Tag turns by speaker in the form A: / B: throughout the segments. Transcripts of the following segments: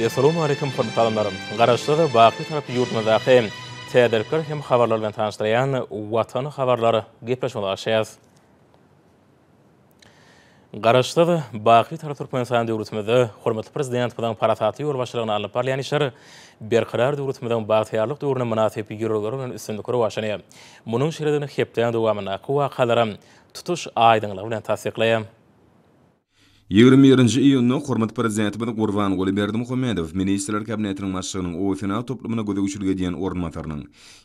A: Essalawmaleýkim hormatly adamlar! Garaşsyz, baky Bitarap ýurdumyzdaky täzelikler hem habarlar bilen tanyşdyrýan Watan habarlar gepleşigimize başlaýarys. Garaşsyz, baky Bitarap Türkmenistan döwletimizde hormatly Prezidentimiziň parasatly ýolbaşçylygynda alnyp barylýan işler Berkarar döwletimiziň bagtyýarlyk döwrüne mynasyp ýörelgeler bilen üstünlikli rowaçlanýar. Munuň şeýledigini hepdäniň dowamyndaky wakalaram tutuş aýdyňlygy bilen tassyklaýar.
B: 21-nji iýunda hormatly Prezidentimiz Gurbanguly Berdimuhamedow Ministrler Kabinetiniň Başlygynyň oba-senagat toplumyna gözegçilik edýän orunbasarynyň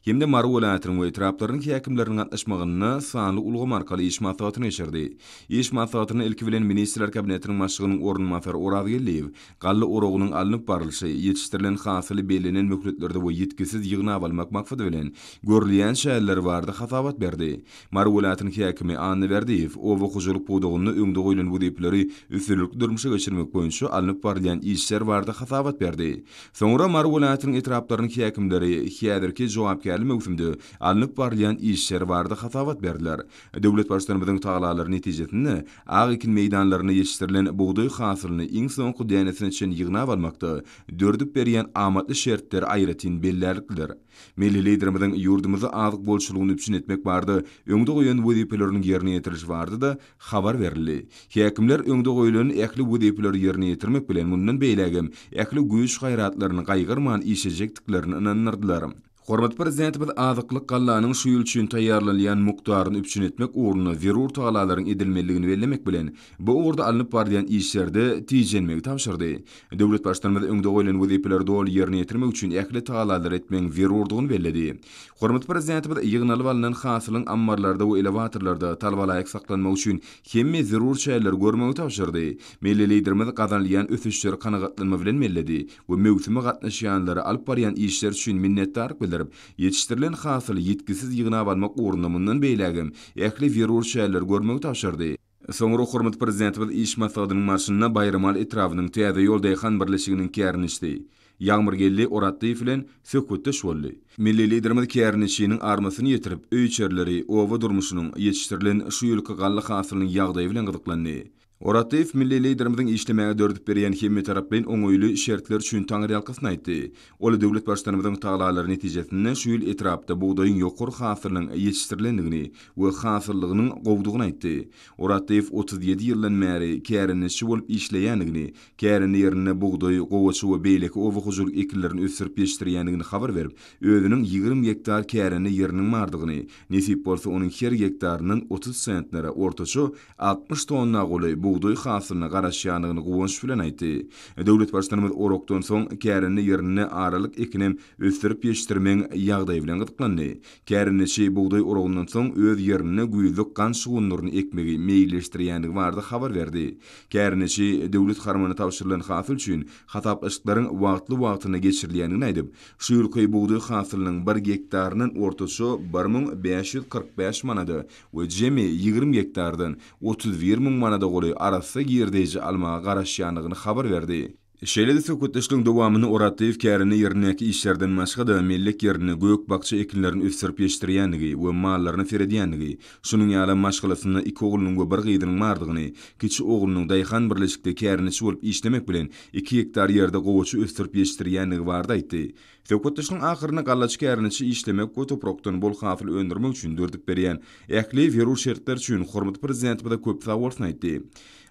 B: hem-de Mary welaýatynyň we etraplarynyň häkimleriniň gatnaşmagynda sanly ulgam arkaly iş maslahatyny geçirdi. Iş maslahatynda ilki bilen Ministrler Kabinetiniň Başlygynyň orunbasary Oraz Geldiýew galla oragynyň alnyp barlyşy, ýetişdirilen hasyly bellenen möhletlerde we ýitgisiz ýygnap almak maksady bilen görülýän çäreler barada hasabat berdi. Mary welaýatynyň häkimi Anna Berdiýew oba hojalyk pudagynda öňde goýlan wezipeleri üstünlikli durmuşa geçirmek boýunça alnyp barylýan işler barada hasabat berdi. Soňra Mary welaýatynyň etraplarynyň häkimleri häzirki jogapkärli möwsümde alnyp barylýan işler barada hasabat berdiler. Döwlet Baştutanymyzyň tagallalary netijesinde ak ekin meýdanlarynda ýetişdirilen bugdaý hasylyny iň soňky dänesine çenli ýygnap almakda döredip berýän amatly şertler aýratyn bellärliklidir. Milli Liderimiziň ýurdumyzda azyk bolçulygyny üpjün etmek barada öňde goýan wezipeleriniň ýerine ýetirilişi barada-da habar berildi. Häkimler öňde goýlan ähli wezipeleri ýerine ýetirmek bilen, mundan beýlägem ähli güýç-gaýratlaryny gaýgyrman işlejekdiklerini ynandyrdylar. Hormatly Prezidentimiz azyklyk gallanyň şu ýyl üçin taýýarlanylýan mukdaryny üpjün etmek ugrunda zerur tagallalaryň edilmelidigini bellemek bilen, bu ugurda alnyp barylýan işlerde tijenmegi tabşyrdy. Döwlet Baştutanymyz öňde goýlan wezipeleri doly ýerine ýetirmek üçin ähli tagallalary etmegiň zerurdygyny belledi. Hormatly Prezidentimiz ýygnalyp alnan hasylyň ammarlarda we elewatorlarda talabalaýyk saklanmagy üçin hemme zerur çäreleri görmegi tabşyrdy. Milli Liderimiz gazanylýan ösüşleri kanagatlanma bilen belledi we möwsüme gatnaşýanlara alyp barýan işleri üçin minnetdarlyk bildirip, ýetişdirilen hasyly ýitgisiz ýygnap almak ugrunda mundan beýlägem ähli zerur çäreleri görmegi tabşyrdy. Soňra hormatly Prezidentimiz iş maslahatynyň barşynda Baýramaly etrabynyň Täze ýol daýhan birleşiginiň kärendeçisi Ýagmyrgeldi Oratlyýew bilen söhbetdeş boldy. Milli Liderimiz kärendeçiniň armasyny ýetirip, öý-içerileri, oba durmuşynyň, ýetişdirilen şu ýylky galla hasylynyň ýagdaýy bilen gyzyklandy. Oratlyýew milli Liderimiziň işlemäge döredip berýän hemmetaraplaýyn oňaýly şertleri üçin taňryýalkasyn aýtdy. Ol döwlet Baştutanymyzyň tagallalary netijesinde şu ýyl etrapda bugdaýyň ýokary hasylynyň ýetişdirilendigini we hasyllygynyň gowudygyny aýtdy. Oratlyýew 37 ýyldan bäri kärendeçi bolup işleýändigini, kärende ýerinde bugdaý, gowaça we beýleki oba hojalyk ekinlerini ösdürip ýetişdirýändigini habar berip, özüniň 20 gektar kärende ýeriniň bardygyny, nesip bolsa onuň her gektaryndan 30 sentnere, ortaça 60 tonna golaý bugdaý hasylyna garaşýandygyny guwanç bilen aýtdy. Döwlet Baştutanymyz orakdan soň kärende ýerinde aralyk ekinem ösdürip ýetişdirmegiň ýagdaýy bilen gyzyklandy. Kärendeçi bugdaý oragyndan soň öz ýerinde güýzlük gant şugundyryny ekmegi meýilleşdirýändigi barada habar berdi. Kärendeçi döwlet harmanyna tabşyrylan hasyl üçin hasaplaşyklaryň wagtly-wagtynda geçirilýändigini aýdyp, şu ýylky bugdaý hasylynyň bir gektaryndan ortaça 1545 manada we jemi 20 gektardan 31 müň manada golaý arassa girdeýji almaga garaşýandygyny habar berdi. Şeýle-de söhbetdeşligiň dowamynda Oratlyýew kärende ýerindäki işlerden başga-da, mellek ýerinde gök-bakja ekinlerini ösdürip ýetişdirýändigi we mallaryna seredýändigi, şunuň ýalam maşgalasynda iki oglunyň we bir gyzynyň bardygyny, kiçi oglunyň daýhan birleşikde kärendeçi bolup işlemek bilen, iki gektar ýerde gowaça ösdürip ýetişdirýändigi barada aýtdy. Söhbetdeşligiň ahyrynda gallaçy kärendeçi işlemek we toprakdan bol hasyl öndürmek üçin döredip berýän ähli zerur şertler üçin hormatly Prezidentimize köp sagbolsun aýtdy.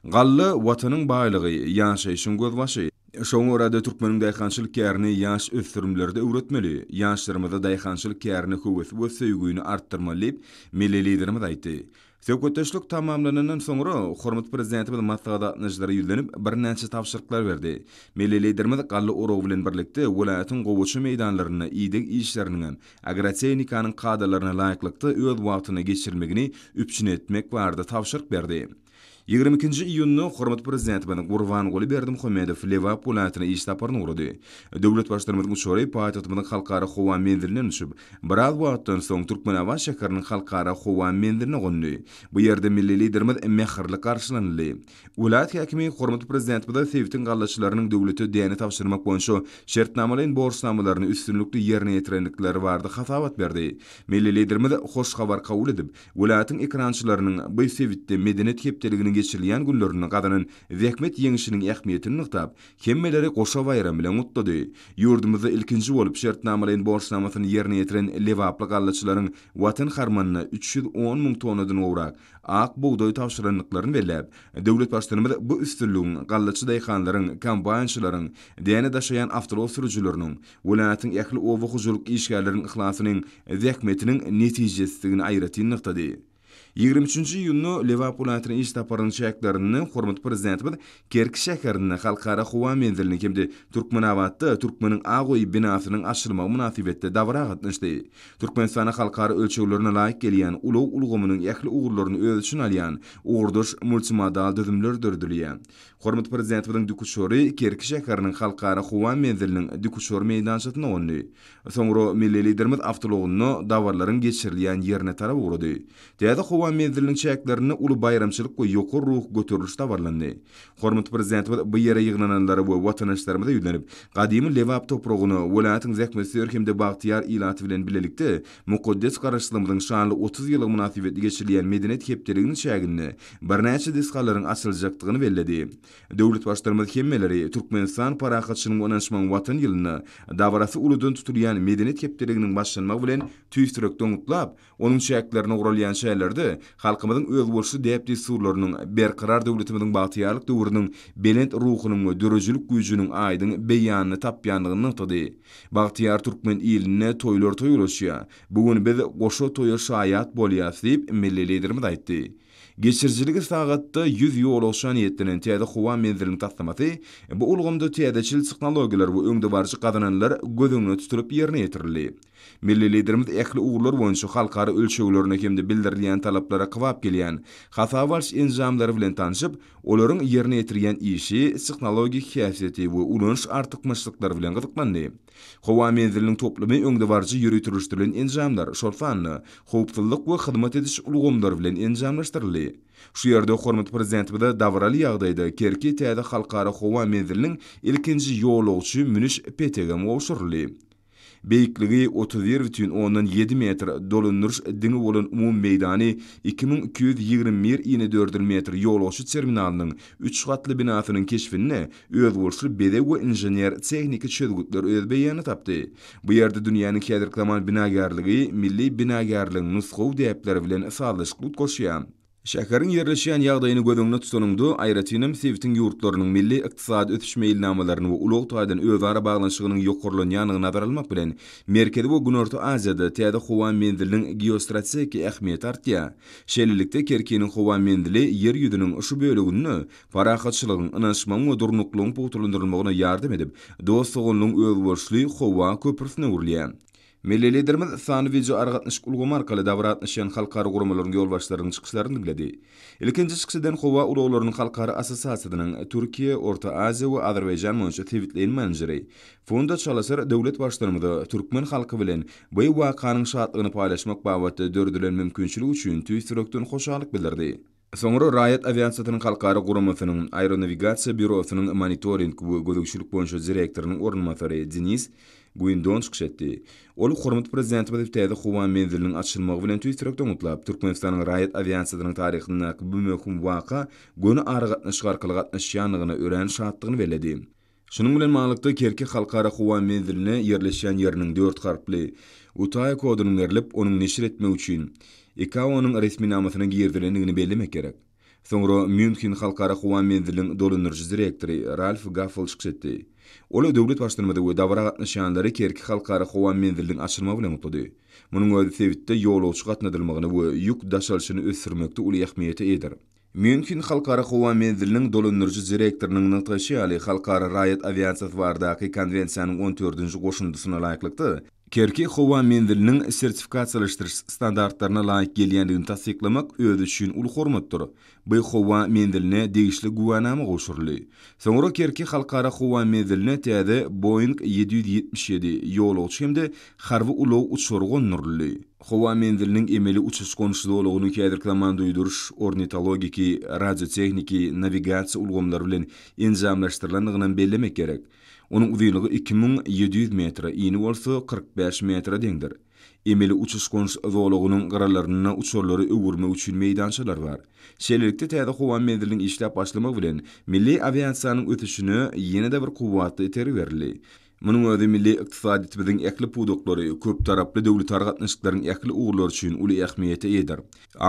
B: Galla, Watanyň baýlygy, ýaşaýşyň gözbaşy. Şoňa görä-de türkmeniň daýhançylyk kärini ýaş ösdürimlerde öwretmeli, ýaşlarymyzda daýhançylyk kärine höwesi we söýgüni artdyrmaly diýip, milli Liderimiz aýtdy. Söhbetdeşlik tamamlanandan soňra, hormatly Prezidentimiz maslahata gatnaşyjylara ýüzlenip, birnäçe tabşyryklar berdi. Milli Liderimiz galla oragy bilen birlikde, welaýatyň gowaça meýdanlarynda ideg işleriniňem agrotehnikanyň kadalaryna laýyklykda öz wagtynda geçirilmegini üpjün etmek barada tabşyryk berdi. 22-nji iýunda hormatly Prezidentimiz Gurbanguly Berdimuhamedow Lebap welaýatyna iş saparyna ugrady. Döwlet Baştutanymyzyň uçary paýtagtymyzyň Halkara howa menzilinden uçup, biraz wagtdan soň Türkmenabat şäheriniň Halkara howa menziline gondy. Bu ýerde milli Liderimiz mähirli garşylanyldy. Welaýat häkimi hormatly Prezidentimize sebitiň gallaçylarynyň döwlete däne tabşyrmak boýunça şertnamalaýyn borçnamalaryny üstünlikli ýerine ýetirendikleri barada hasabat berdi. Milli Liderimiz hoş habary kabul edip, Welaýatyň ekrançylarynyň bu sebitde Medeniýet hepdeliginiň. geçirilýän günlerinde gazanan zähmet ýeňşiniň ähmiýetini nygtap, hemmeleri goşa baýram bilen gutlady. Ýurdumyzda ilkinji bolup şertnamalaýyn borçnamasyny ýerine ýetiren lebaply gallaçylaryň Watan harmanyna 310 müň tonnadan gowrak ak bugdaý tabşyrandyklaryny belläp, döwlet Baştutanymyz bu üstünligiň gallaçy daýhanlaryň, kombaýnçylaryň, däne daşaýan awtoulag sürüjileriniň, welaýatyň ähli oba hojalyk işgärleriniň yhlasynyň, zähmetiniň netijesidigini aýratyn nygtady. 23-nji iýunda Lebap welaýatyna iş saparynyň çäklerinde hormatly Prezidentimiz Kerki şäherinde Halkara howa menziliniň hem-de Türkmenabatda Türkmeniň ak öýi binasynyň açylmagy mynasybetli dabara gatnaşdy. Türkmenistanda halkara ölçeglerine laýyk gelýän ulag ulgamynyň ähli ugurlaryny öz içine alýan ugurdaş multimodal düzümler döredilýär. Hormatly Prezidentimiziň dikuçary Kerki şäheriniň Halkara howa menziliniň dikuçar meýdançasynda gondy. Soňra milli Liderimiz awtoulagynda dabaralaryň geçirilýän ýerine tarap ugrady. Täze howa menziliniň çäklerinde uly baýramçylyk we ýokary ruhy göteriliş dabaralandy. Hormatly Prezidentimiz bu ýere ýygnananlara we watandaşlarymyza ýüzlenip, gadymy Lebap topragyna, welaýatyň zähmetsöýer hem-de bagtyýar ilaty bilen bilelikde mukaddes Garaşsyzlygymyzyň şanly 30 ýyllygy mynasybetli geçirilýän Medeniýet hepdeliginiň çäginde birnäçe desgalaryň açyljakdygyny belledi. Döwlet Baştutanymyz hemmeleri Türkmenistan parahatçylygyň we ynanyşmagyň Watany ýylynda dabarasy uludan tutulýan Medeniýet hepdeliginiň başlanmagy bilen tüýs ýürekden gutlap, onuň çäklerinde guralýan çärelerde halkymyzyň özboluşly däp-dessurlarynyň, Berkarar döwletimiziň bagtyýarlyk döwrüniň belent ruhunyň we döredijilik güýjüniň aýdyň beýanyny tapýandygyny nygtady. Bagtyýar türkmen ilinde toýlar toý ulaşýar. Bu gün biz goşa toýa şaýat bolýarys diýip, milli Liderimiz aýtdy. Geçirijiligi sagatda 100 ýolagça niýetlenen täze howa menziliniň taslamasy bu ulgamda täzeçil tehnologiýalar we öňdebaryjy gazananlar göz öňünde tutulyp ýerine ýetirildi. Milli Liderimiz ähli ugurlar boýunça halkara ölçeglerine hem-de bildirilýän talaplara kybap gelýän hasaba alyş enjamlary bilen tanşyp, olaryň ýerine ýetirýän işi, tehnologik häsiýeti we ulanyş artykmaçlyklary bilen gyzyklandy. Howa menziliniň toplumy öňdebaryjy ýöriteleşdirilen enjamlar, şol sanda howpsuzlyk we hyzmat ediş ulgamlary bilen enjamlaşdyryldy. Şu ýerde hormatly Prezidentimize dabaraly ýagdaýda Kerki täze halkara howa menziliniň ilkinji ýolagçy münüş petegem gowşuryldy. Beýikligi 31,7 metr, dolandyryş diňi bolan umumy meýdany 2221 inedördül metr ýolagçy terminalynyň üç gatly binasynyň keşbinde özboluşly bezeg we inžener-tehniki çözgütler öz beýanyny tapdy. Bu ýerde dünýäniň häzirki zaman binagärligi milli binagärligiň nusgawy däpleri bilen sazlaşykly utgaşýar. Şäheriň ýerleşýän ýagdaýyny göz öňünde tutanyňda, aýratynam sebitiň ýurtlarynyň milli ykdysady ösüş meýilnamalaryny we ulag taýdan özara baglanyşygynyň ýokarlanýandygyny nazara almak bilen, Merkezi we Günorta Aziýada täze howa menziliniň geostrategik ähmiýeti artýar. Şeýlelikde, Kerkiniň howa menzili Ýer ýüzüniň şu böleginde parahatçylygyň, ynanyşmagyň we durnuklylygyň pugtalandyrylmagyna ýardam edip, dost-doganlygyň özboluşly howa köprüsine öwrülýär. Milli Liderimiz sanly wideoaragatnaşyk ulgamy arkaly dabara gatnaşýan halkara guramalaryň ýolbaşçylarynyň çykyşlaryny diňledi. Ilkinji çykyş eden Howa ulaglarynyň halkara assosiasiýasynyň Türkiýe, Orta Aziýa we Azerbaýjan boýunça sebitleýin menejeri Funda Çalyşyr döwlet Baştutanymyza türkmen halky bilen bu wakanyň şatlygyny paýlaşmak babatda döredilen mümkinçilik üçin tüýs ýürekden hoşallyk bildirdi. Soňra Raýat awiasiýasynyň halkara guramasynyň Aeronawigasiýa býurosynyň monitoring we gözegçilik boýunça direktorynyň orunbasary Denis Guindon çykyş etdi. Ol hormatly Prezidentimizi täze howa menziliniň açylmagy bilen tüýs ýürekden gutlap, Türkmenistanyň raýat awiasiýasynyň taryhyndaky bu möhüm waka göni aragatnaşyk arkaly gatnaşýandygyna örän şatdygyny belledi. Şunuň bilen baglylykda, Kerki halkara howa menziline ýerleşýän ýeriniň dört harply UTAE kodunyň berlip, onuň neşir etmek üçin ICAO-nyň resminamasyna girizilendigini bellemek gerek. Soňra Mýunhen halkara howa menziliniň dolandyryjy direktory Ralf Gaffel çykyş etdi. Ol döwlet Baştutanymyzy we dabara gatnaşýanlary Kerki halkara howa menziliniň açylmagy bilen gutlady. Munuň özi sebitde ýolagçy gatnadylmagyny we ýük daşalyşyny ösdürmekde uly ähmiýete eýedir. Mýunhen halkara howa menziliniň dolandyryjy direktorynyň nygtaýşy ýaly, Halkara raýat awiasiýasy baradaky konwensiýanyň on dördünji goşundysyna laýyklykda, Kerki howa menziliniň sertifikasiýalaşdyryş standartlaryna laýyk gelýändigini tassyklamak özi üçin uly hormatdyr. Bu howa menziline degişli güwänama gowşuryldy. Soňra Kerki halkara howa menziline täze Boeing 777 ýolagçy hem-de harby ulag uçary gonduryldy. Howa menziliniň emeli uçuş-gonuş zolagynyň häzirki zaman duýduryş, ornitologiki, radiotehniki, nawigasiýa ulgamlary bilen enjamlaşdyrylandygynam bellemek gerek. Onuň uzynlygy 2700 metre, ini bolsa 45 metre deňdir. Emeli uçuş-gonuş zolagynyň gyralarynda uçarlary öwürmek üçin meýdançalar bar. Şeýlelikde, täze howa menziliniň işläp başlamagy bilen, milli awiasiýanyň ösüşine ýene-de bir kuwwatly itergi berildi. Munuň özi milli ykdysadyýetimiziň ähli pudaklary, köptaraply döwletara gatnaşyklaryň ähli ugurlary üçin uly ähmiýete eýedir.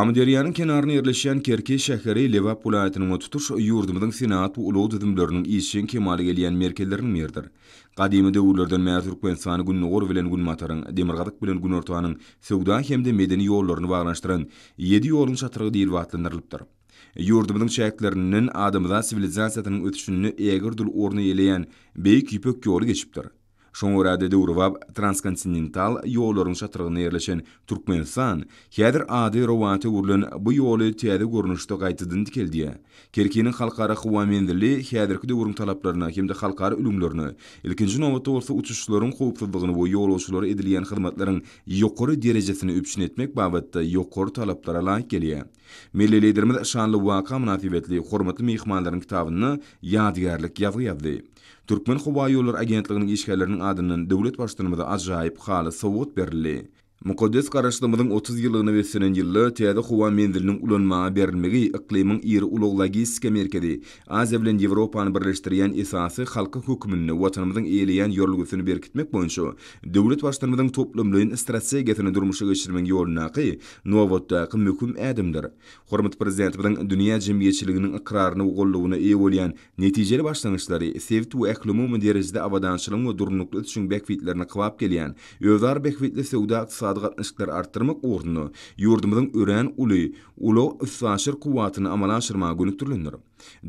B: Amyderýanyň kenarynda ýerleşýän Kerki şäheri Lebap welaýatynyň we tutuş ýurdumyzyň senagat we ulag düzümleriniň işjeň kemala gelýän merkezleriniň biridir. Gadymy döwürlerden bäri Türkmenistany Gündogar bilen Günbataryň, Demirgazyk bilen Günortanyň söwda hem-de medeni ýollaryny baglanyşdyran ýedi ýoluň çatrygy diýlip atlandyrylypdyr. Ýurdumyzyň çäklerinden adamzat siwilizasiýasynyň ösüşinde ägirt uly orun eýeleýän Beýik Ýüpek ýoly geçipdir. Şoňa görä-de döwrebap transkontinental ýollaryň çatrygynda ýerleşen Türkmenistan häzir ady rowaýata öwrülen bu ýoly täze görnüşde gaýtadan dikeldýär. Kerkiniň halkara howa menzili häzirki döwrüň talaplaryna hem-de halkara ülňülerine, ilkinji nobatda bolsa uçuşlaryň howpsuzlygyny we ýolagçylara edilýän hyzmatlaryň ýokary derejesini üpjün etmek babatda ýokary talaplara laýyk gelýär. Milli Liderimiz şanly waka mynasybetli hormatly myhmanlaryň kitabynda ýadygärlik ýazgy ýazdy. Türkmenhowaýollary agentliginiň işgärleriniň adyndan döwlet Baştutanymyza ajaýyp haly sowgat berildi. Mukaddes Garaşsyzlygymyzyň 30 ýyllygyna beslenen ýylda täze howa menziliniň ulanmaga berilmegi yklymyň iri ulag-logistika merkezi, Aziýa bilen Ýewropany birleşdirýän esasy halka hökmünde Watanymyzyň eýeleýän ýörelgesini berkitmek boýunça döwlet Baştutanymyzyň toplumlaýyn strategiýasyny durmuşa geçirmegiň ýolundaky nobatdaky möhüm ädimdir. Hormatly Prezidentimiziň dünýä jemgyýetçiliginiň ykraryna we goldawyna eýe bolýan netijeli başlangyçlary sebit we ählumumy derejede abadançylygyň we durnukly ösüşiň bähbitlerine kybap gelýän özara bähbitli söwda-ykdysady gatnaşyklary artdyrmak ugrunda ýurdumyzyň örän uly ulag-üstaşyr kuwwatyny amala aşyrmaga gönükdirilendir.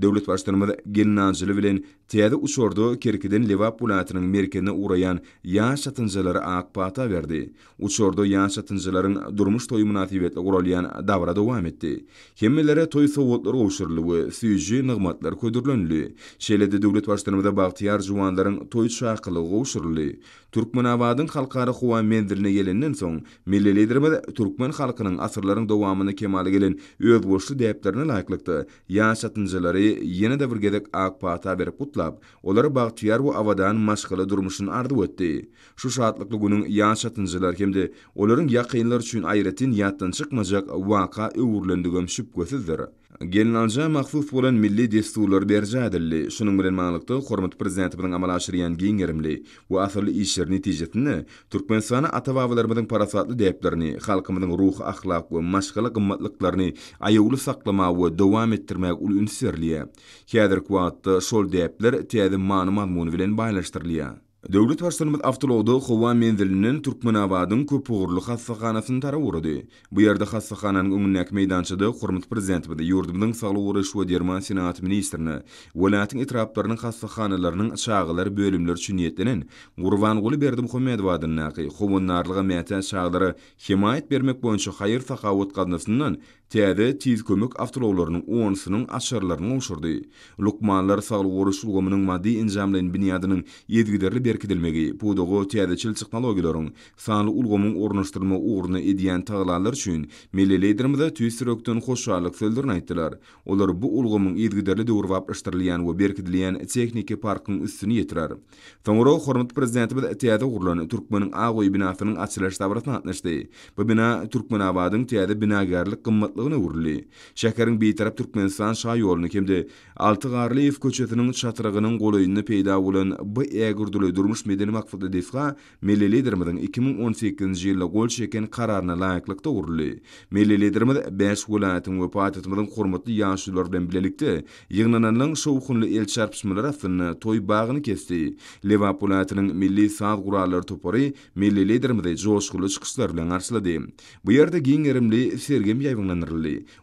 B: Döwlet Baştutanymyz gelnaljyly bilen täze uçarda Kerkiden Lebap welaýatynyň merkezine ugraýan ýaş çatynjalara ak pata berdi. Uçarda ýaş çatynjalaryň durmuş toýy mynasybetli guralýan dabara dowam etdi. Hemmelere toý sowgatlary gowşuryldy we süýji nygmatlar hödürlenildi. Şeýle-de döwlet Baştutanymyza bagtyýar juwanlaryň toý çakylygy gowşuryldy. Türkmenabadyň Halkara howa menziline gelenden soň, milli Liderimiz türkmen halkynyň asyrlaryň dowamynda kemala gelen özboluşly däplerine laýyklykda, ýaş çatynjalary ýene-de bir gezek ak pata berip gutlap, olara bagtyýar we abadan maşgala durmuşyny arzuw etdi. Şu şatlykly günüň ýaş çatynjalar hem-de olaryň ýakynlary üçin aýratyn ýatdan çykmajak waka öwrülendigem şübhesizdir. Gelnalyja mahsus bolan milli dessurlar berjaý edildi. Şunuň bilen baglylykda, hormatly Prezidentimiziň amala aşyrýan giň gerimli we asylly işleri netijesinde, Türkmenistanda ata-babalarymyzyň parasatly däplerini, halkymyzyň ruhy-ahlak we maşgala gymmatlyklaryny aýawly saklamaga we dowam etdirmäge uly üns berilýär. Häzirki wagtda şol däpler täze many-mazmuny bilen baýlaşdyrylýar. Döwlet Baştutanymyz awtoulagda howa menzilinden Türkmenabadyň köpugurly hassahanasyna tarap ugrady. Bu ýerde hassahananyň öňündäki meýdançada hormatly Prezidentimize, ýurdumyzyň saglygy goraýyş we derman senagaty ministrine, welaýatyň etraplarynyň hassahanalarynyň çagalar bölümleri üçin niýetlenen Gurbanguly Berdimuhamedow adyndaky Howandarlyga mätäç çagalara hemaýat bermek boýunça haýyr-sahawat gaznasyndan Täze Tiz kömek awtoulaglarynyň onusynyň açarlaryny gowşurdy. Lukmanlar saglygy goraýyş ulgamynyň maddy-enjamlaýyn binýadynyň yzygiderli berkidilmegi, pudaga täzeçil tehnologiýalaryň, sanly ulgamyň ornaşdyrylmagy ugrunda edýän tagallalary üçin milli Liderimize tüýs ýürekden hoşallyk sözlerini aýtdylar. Olar bu ulgamyň yzygiderli döwrebaplaşdyrylýan we berkidilýän tehniki parkyň üstüni ýetirer. Soňra hormatly Prezidentimiz täze gurlan Türkmeniň ak öýi binasynyň açylyş dabarasyna gatnaşdy. Bu bina Türkmenabadyň täze binagärlik gymmatlygyna öwrüldi. Şäheriň Bitarap Türkmenistan şaýoluny hem-de Alty Garlyýew köçesiniň çatrygynyň golaýynda peýda bolan bu ägirduly durmuş-medeni maksatly desga Milli Liderimiziň 2018-nji ýylda gol çeken Kararyna laýyklykda guruldy. Milli Liderimiz bäş welaýatyň we paýtagtymyzyň hormatly ýaşululary bilen bilelikde Ýygnananlaryň şowhunly el çarpyşmalary astynda toý bagyny kesdi. Lebap welaýatynyň milli saz gurallary topary Milli Liderimizi joşgunly çykyşlar bilen garşylady. Bu ýerde giň gerimli sergem ýaýbaňlandyryldy.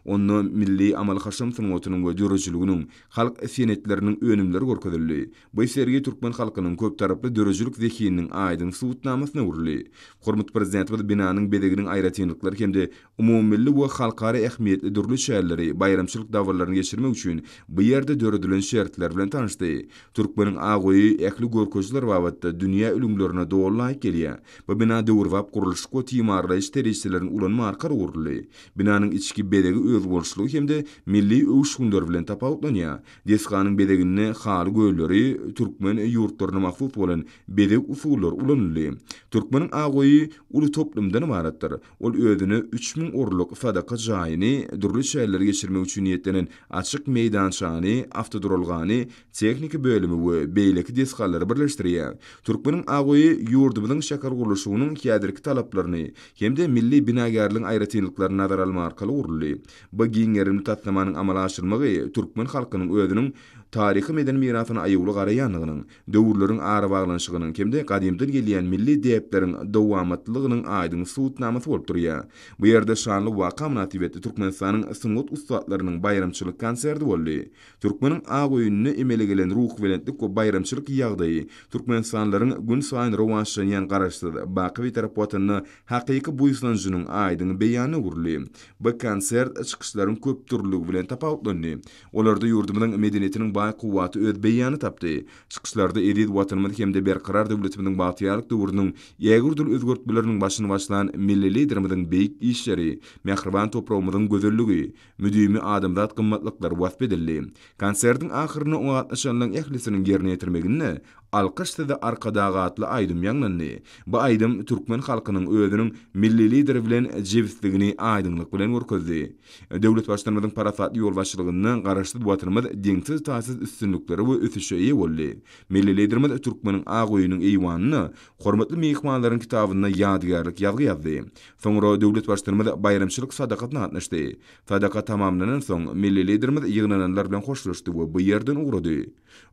B: Onda milli amaly-haşam sungatynyň we döredijiliginiň, halk senetleriniň önümleri görkezildi. Bu sergi türkmen halkynyň köptaraply. köptaraply döredijilik zehininiň aýdyň subutnamasyna öwrüldi. Hormatly Prezidentimiz binanyň bezeginiň aýratynlyklary hem-de umumymilli we halkara ähmiýetli dürli çäreleri, baýramçylyk dabaralaryny geçirmek üçin bu ýerde döredilen şertler bilen tanyşdy. Türkmeniň ak öýi ähli görkezijiler babatda dünýä ülňülerine doly laýyk gelýär. Bu bina döwrebap gurluşyk we timarlaýyş serişdelerini ulanmak arkaly guruldy. Binanyň içki bezegi özboluşlygy hem-de milli öwüşginleri bilen tapawutlanýar. Desganyň bezeginde haly gölleri, türkmen ýurtlaryna mahsus bolan bezeg usullary ulanyldy. Türkmeniň ak öýi uly toplumdan ybaratdyr. Ol özüne 3000 orunlyk sadaka jaýyny, dürli çäreleri geçirmek üçin niýetlenen açyk meýdançany, awtoduralgany, tehniki bölümi we beýleki desgalary birleşdirýär. Türkmeniň ak öýi ýurdumyzyň şähergurluşygynyň häzirki talaplaryny hem-de milli binagärligiň aýratynlyklaryny nazara almak arkaly guruldy. Bu giň gerimli taslamanyň amala aşyrylmagy türkmen halkynyň özüniň taryhy-medeni mirasyna aýawly garaýandygynyň, döwürleriň arabaglanyşygynyň hem-de gadymdan gelýän milli däpleriň dowamatlylygynyň aýdyň subutnamasy bolup durýar. Bu ýerde şanly waka mynasybetli Türkmenistanyň sungat ussatlarynyň baýramçylyk konserti boldy. Türkmeniň ak öýünde emele gelen ruhubelentlik we baýramçylyk ýagdaýy türkmenistanlylaryň günsaýyn rowaçlanýan Garaşsyz, baky Bitarap Watanyna hakyky buýsanjynyň aýdyň beýanyna öwrüldi. Bu konsert çykyşlaryň köpdürlüligi bilen tapawutlandy. Olarda ýurdumyzyň medeniýetiniň baý kuwwaty öz beýanyny tapdy. Çykyşlarda eziz Watanymyz hem-de Berkarar döwletimiziň bagtyýarlyk döwrüniň ägirt uly özgertmeleriniň başyny başlan Milli Liderimiziň beýik işleri, mähriban topragymyzyň gözelligi, müdimi adamzat gymmatlyklary wasp edildi. Konsertiň ahyrynda oňa gatnaşanlaryň ählisiniň ýerine ýetirmeginde Alkyş size Arkadag atly aýdym ýaňlandy. Bu aýdym türkmen halkynyň özüniň Milli Lideri bilen jebisligini aýdyňlyk bilen görkezdi. Döwlet Baştutanymyzyň parasatly ýolbaşçylygynda Garaşsyz Watanymyz deňsiz-taýsyz üstünliklere we ösüşe eýe boldy. Milli Liderimiz Türkmeniň ak öýüniň eýwanynda hormatly myhmanlaryň kitabynda ýadygärlik ýazgy ýazdy. Soňra döwlet Baştutanymyz baýramçylyk sadakasyna gatnaşdy. Sadaka tamamlanansoň, milli Liderimiz ýygnananlar bilen hoşlaşdy we bu ýerden ugrady.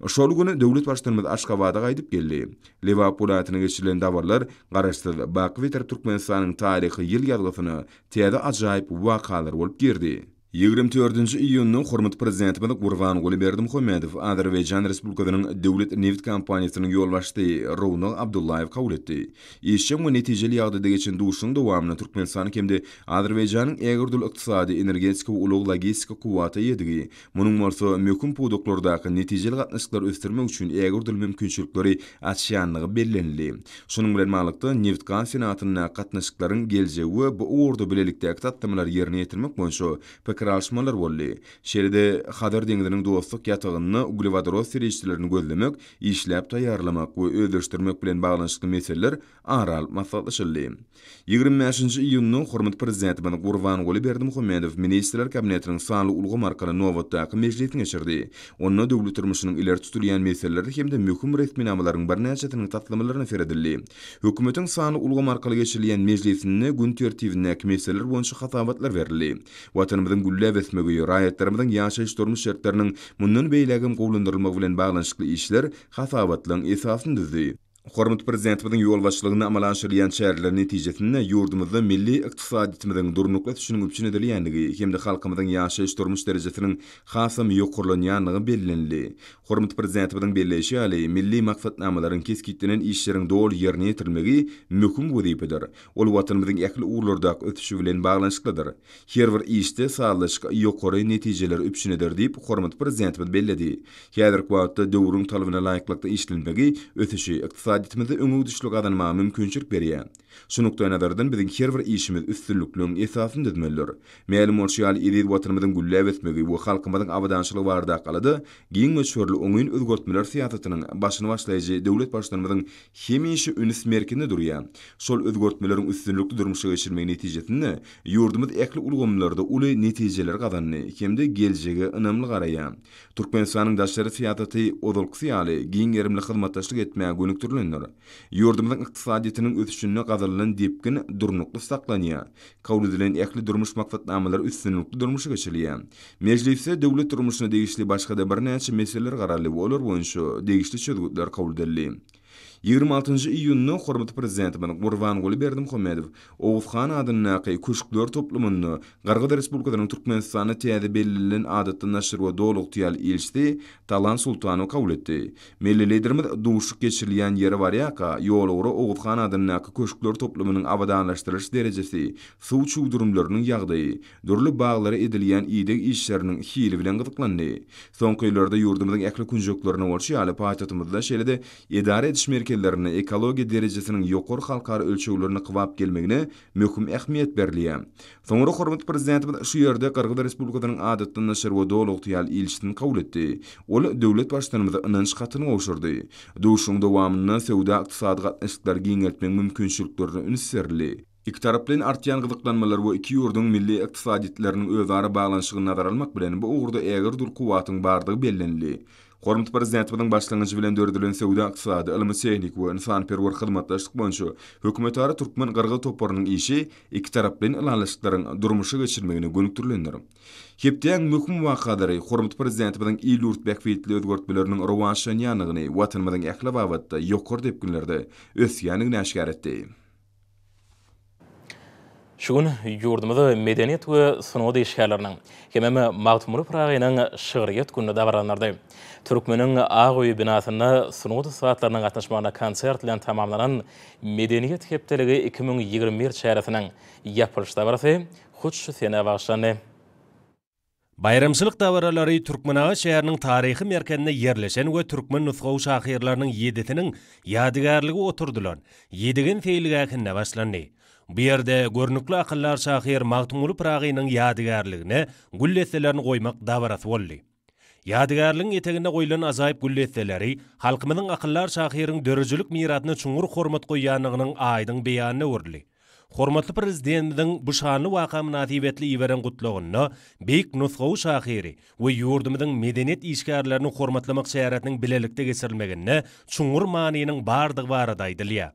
B: Şol gün döwlet Baştutanymyz Aşgabada gaýdyp geldi. Lebap welaýatynda geçirilen dabaralar Garaşsyz, baky Bitarap Türkmenistanyň taryhy ýyl ýazgysyna täze ajaýyp wakalar bolup girdi. 24-nji iýunda hormatly Prezidentimiz Gurbanguly Berdimuhamedow Azerbaýjan Respublikasynyň Döwlet nebit kompaniýasynyň ýolbaşçysy Rownag Abdullaýewi kabul etdi. Işjeň we netijeli ýagdaýda geçen duşuşygyň dowamynda Türkmenistanyň hem-de Azerbaýjanyň ägirt uly ykdysady, energetika we ulag-logistika kuwwata eýedigi, Munuň bolsa möhüm pudaklardaky netijeli gatnaşyklary ösdürmek üçin ägirt uly mümkinçilikleri açýandygy bellenildi. Şunuň bilen baglylykda, nebitgaz senagatyndaky gatnaşyklaryň geljegi we bu ugurda bilelikdäki taslamalary ýerine ýetirmek boýunça pikir alyşmalar boldy. Şeýle-de Hazar deňziniň dostluk ýatagynda uglewodorod serişdelerini gözlemek, işläp taýýarlamak we özleşdirmek bilen baglanyşykly meseleler ara alyp maslahatlaşyldy. 25-nji iýunda hormatly Prezidentimiz Gurbanguly Berdimuhamedow Ministrler Kabinetiniň sanly ulgam arkaly nobatdaky mejlisini geçirdi. Onda döwlet durmuşynyň ileri tutulýan meseleleri hem-de möhüm resminamalaryň birnäçesiniň taslamalaryna seredildi. Hökümetiň sanly ulgam arkaly geçirilýän mejlisinde gün tertibindäki meseleler boýunça hasabatlar berildi. Watanymyzyň gülläp ösmegi, raýatlarymyzyň ýaşaýyş-durmuş şertleriniň mundan beýlägem gowulandyrylmagy bilen baglanyşykly işler hasabatlaryň esasyny düzdi. Hormatly Prezidentimiziň ýolbaşçylygynda amala aşyrylýan çäreler netijesinde ýurdumyzda milli ykdysadyýetimiziň durnukly ösüşiniň üpjün edilýändigi hem-de halkymyzyň ýaşaýyş-durmuş derejesiniň hasam ýokarlanýandygy bellenildi. Hormatly Prezidentimiziň belleýşi ýaly, milli maksatnamalaryň, kesgitlenen işleriň doly ýerine ýetirilmegi möhüm wezipedir. Ol Watanymyzyň ähli ugurlardaky ösüşi bilen baglanyşyklydyr. Her bir işde sazlaşyk ýokary netijeleri üpjün eder diýip, hormatly Prezidentimiz belledi. Häzirki wagtda döwrüň talabyna laýyklykda işlenmegi ösüşi, ykdysadyýetimizde öňegidişligi gazanmaga mümkinçilik berýär. Şu nukdaýnazardan biziň her bir işimiz üstünlikligiň esasyny düzmelidir. Mälim bolşy ýaly, eziz Watanymyzyň gülläp ösmegi we halkymyzyň abadançylygy baradaky alada giň möçberli oňyn özgertmeler syýasatynyň başyny başlaýjy döwlet Baştutanymyzyň hemişe üns merkezinde durýar. Şol özgertmeleriň üstünlikli durmuşa geçirilmegi netijesinde ýurdumyz ähli ulgamlarda uly netijeleri gazandy hem-de geljege ynamly garaýar. Türkmenistanyň daşary syýasaty ozalkysy ýaly giň gerimli hyzmatdaşlyk etmäge gönükdirilendir. Ýurdumyzyň ykdysadyýetiniň ösüşinde gazanylan depgin durnukly saklanýar. Kabul edilen ähli durmuş maksatnamalary üstünlikli durmuşa geçirilýär. Mejlisde döwlet durmuşyna degişli başga-da birnäçe meseleler garaldy we olar boýunça degişli çözgütler kabul edildi. 26 njy iýunda hormatly Prezidentimiz Gurbanguly Berdimuhamedow Oguz han adyndaky Köşkler toplumynda Gyrgyz Respublikasynyň Türkmenistanda täze bellenilen Adatdan daşary we Doly ygtyýarly ilçisi Talant Sultanowy kabul etdi. Milli Liderimiz duşuşyk geçirilýän ýere barýarka, ýolugra Oguz han adyndaky Köşkler toplumynyň abadanlaşdyrylyş derejesi, suw çüwdürimleriniň ýagdaýy, dürli baglara edilýän ideg işleriniň hili bilen gyzyklandy. Soňky ýyllarda ýurdumyzyň ähli künjeklerinde bolşy ýaly, paýtagtymyzda, şeýle-de edara ediş merkezlerinde ekologiýa derejesiniň ýokary halkara ölçeglerine kybap gelmegine möhüm ähmiýet berilýär. Soňra hormatly Prezidentimiz şu ýerde Gyrgyz Respublikasynyň Adatdan daşary we Doly ygtyýarly ilçisini kabul etdi. Ol döwlet Baştutanymyza ynanç hatyny gowşurdy. Duşuşygyň dowamynda söwda-ykdysady gatnaşyklary giňeltmegiň mümkinçiliklerine üns berildi. Ikitaraplaýyn artýan gyzyklanmalar we iki ýurduň milli ykdysadyýetleriniň özara baglanyşygyny nazara almak bilen, bu ugurda ägirt uly kuwwatyň bardygy bellenildi. Hormatly Prezidentimiziň başlangyjy bilen döredilen söwda-ykdysady, ylmy-tehniki we ynsanperwer hyzmatdaşlyk boýunça hökümetara türkmen-gyrgyz toparynyň işi ikitaraplaýyn ylalaşyklaryň durmuşa geçirilmegine gönükdirilendir. Hepdäň möhüm wakalary hormatly Prezidentimiziň il-ýurt bähbitli özgertmeleriniň rowaçlanýandygyny, Watanymyzyň ähli babatda ýokary depginlerde ösýändigini äşgär etdi.
A: Şu gün ýurdumyzda Medeniýet we sungat işgärleriniň hemem Magtymguly Pyragynyň şygryýet güni dabaralanyldy. Türkmeniň Ak öýi binasynda sungat ussatlarynyň gatnaşmagynda konsert bilen tamamlanan Medeniýet hepdeligi 2021 çäresiniň ýapylyş dabarasy hut şu senä bagyşlandy.
C: Baýramçylyk dabaralary Türkmenabat şäheriniň taryhy merkezinde ýerleşen we türkmen nusgawy şahyrlarynyň ýedisiniň ýadygärligi oturdylan Ýedigen seýilgähinde başlandy. Bu ýerde görnükli akyldar şahyr Magtymguly Pyragynyň ýadygärligine gül desselerini goýmak dabarasy boldy. Ýadygärligiň eteginde goýlan ajaýyp gül desseleri halkymyzyň akyldar şahyryň döredijilik mirasyna çuňňur hormat goýýandygynyň aýdyň beýanyna öwrüldi. Hormatly Prezidentimiziň bu şanly waka mynasybetli iberen Gutlagynda beýik nusgawy şahyry we ýurdumyzyň medeniýet işgärlerini hormatlamak çäresiniň bilelikde geçirilmeginde çuňňur manynyň bardygy barada aýdylýar.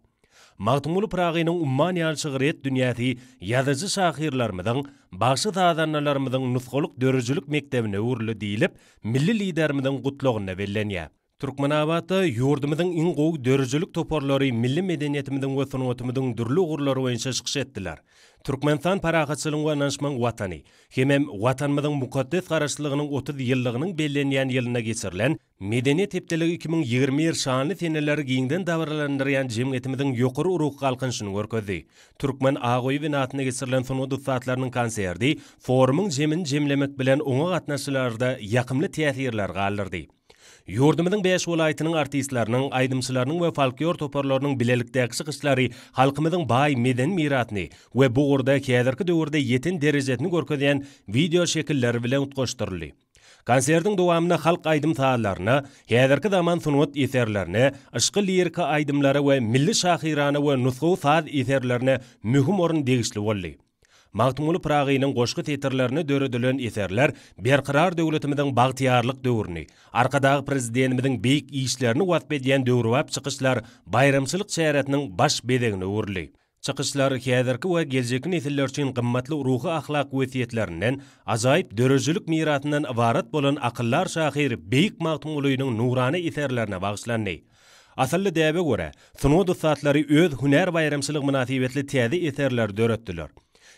C: Magtymguly Pyragynyň umman ýaly şygryýet dünýäsi ýazyjy-şahyrlarymyzyň, bagşy-sazandalarymyzyň nusgalyk döredijilik mekdebine öwrüldi diýlip, milli Liderimiziň Gutlagynda bellenýär. Türkmenabatda ýurdumyzyň iň gowy döredijilik toparlary milli medeniýetimiziň we sungatymyzyň dürli ugurlary boýunça çykyş etdiler. Türkmenistan parahatçylygyň we ynanyşmagyň Watany hemem Watanymyzyň mukaddes Garaşsyzlygynyň 30 ýyllygynyň bellenýän ýylynda geçirilen Medeniýet hepdeligi 2021 şanly seneleri giňden dabaralandyrýan jemgyýetimiziň ýokary ruhy galkynyşyny görkezdi. Türkmen ak öýi binasynda geçirilen sungat ussatlarynyň konserti forumyň jemini jemlemek bilen oňa gatnaşyjylarda ýakymly täsirler galdyrdy. Ýurdumyzyň bäş welaýatynyň artistleriniň, aýdymçylarynyň we folklor toparlarynyň bilelikdäki çykyşlary halkymyzyň baý medeni mirasyny we bu ugurda häzirki döwürde ýeten derejesini görkezýän wideoşekiller bilen utgaşdyryldy. Konsertiň dowamynda halk aýdym-sazlaryna, häzirki zaman sungat eserlerine, yşky-liriki aýdymlara we milli şahyrana we nusgawy saz eserlerine möhüm orun degişli boldy. Magtymguly Pyragynyň goşgy setirlerine döredilen eserler Berkarar döwletimiziň bagtyýarlyk döwrüni, Arkadag Prezidentimiziň beýik işlerini wasp edýän döwrebap çykyşlar baýramçylyk çäresiniň baş bezegine öwrüldi. Çykyşlar häzirki we geljekki nesiller üçin gymmatly ruhy-ahlak wesýetlerinden, ajaýyp döredijilik mirasyndan ybarat bolan akyldar şahyr beýik Magtymgulynyň nurana eserlerine bagyşlandy. Asylly däbe görä, sungat ussatlary öz hünär baýramçylygy mynasybetli täze eserleri döretdiler.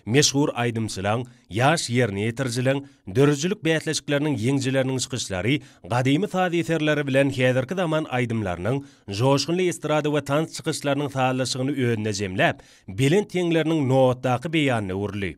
C: Meşhur aýdymçylaň, ýaş ýerine ýetirijileň, döredijilik bäsleşikleriniň ýeňijileriniň çykyşlary gadymy saz eserleri bilen häzirki zaman aýdymlarynyň, joşgunly estrada we tans çykyşlarynyň sazlaşygyny özünde jemläp, belent heňleriniň nobatdaky beýanyna öwrüldi.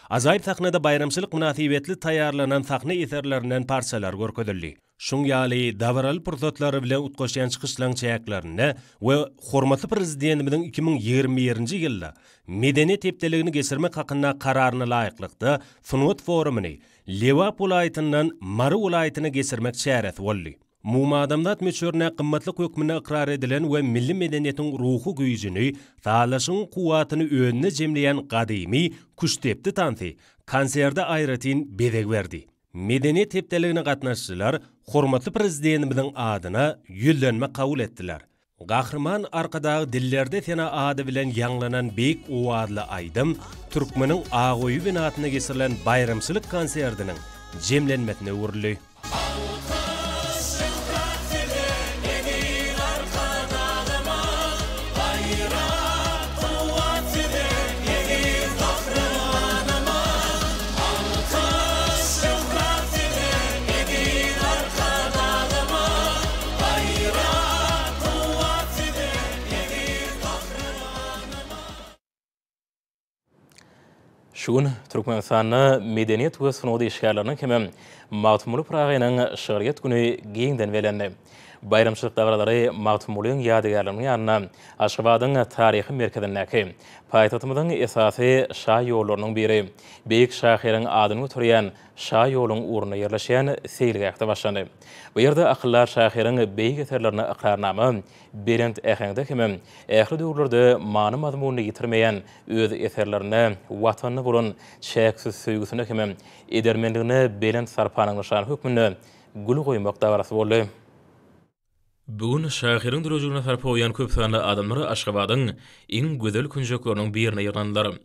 C: Ajaýyp sahnada baýramçylyk mynasybetli taýýarlanan sahna eserlerinden parçalar görkezildi. Şuň ýaly dabaraly pursatlar bilen utgaşýan çykyşlaryň çäklerinde we hormatly Prezidentimiziň 2021-nji ýylda Medeniýet hepdeligini geçirmek hakynda Kararyna laýyklykda sungat forumyny Lebap welaýatyndan Mary welaýatyna geçirmek çäresi boldy. Umumadamzat möçberinde gymmatlyk hökmünde ykrar edilen we milli medeniýetiň ruhy güýjüni, sazlaşygyň kuwwatyny özünde jemleýän gadymy küştdepdi tansy konserde aýratyn bezeg berdi. Medeniýet hepdeligine gatnaşyjylar hormatly Prezidentimiziň adyna ýüzlenme kabul etdiler. Gahryman Arkadag dillerde sena ady bilen ýaňlanan beýik owazly aýdym Türkmeniň ak öýi binasynda geçirilen baýramçylyk konsertiniň jemlenmesine öwrüldi.
D: Alkyş, şöhrat size, eziz Arkadagymyz!
A: Şu gün Türkmenistanda Medeniýet we sungat işgärleriniň hemem Magtymguly Pyragynyň şygryýet güni giňden bellendi. Baýramçylyk dabaralary Magtymgulyň ýadygärliginiň ýanynda, Aşgabadyň taryhy merkezindäki, paýtagtymyzyň esasy şa ýollarynyň biri, beýik şahyryň adyny göterýän şa ýoluň ugrunda ýerleşýän seýilgähde başlandy. Bu ýerde akyldar şahyryň beýik eserlerine ykrarnama, belent äheňde hemem ähli döwürlerde many-mazmunyny ýitirmeýän öz eserlerinde Watanyna bolan çäksiz söýgüsine hemem edermenligine belent sarpanyň nyşany hökmünde gül goýmak dabarasy boldy. Bu gün şahyryň döredijiligine sarpa goýýan köp sanly adamlar Aşgabadyň iň gözel künjekleriniň birine ýygnandylar.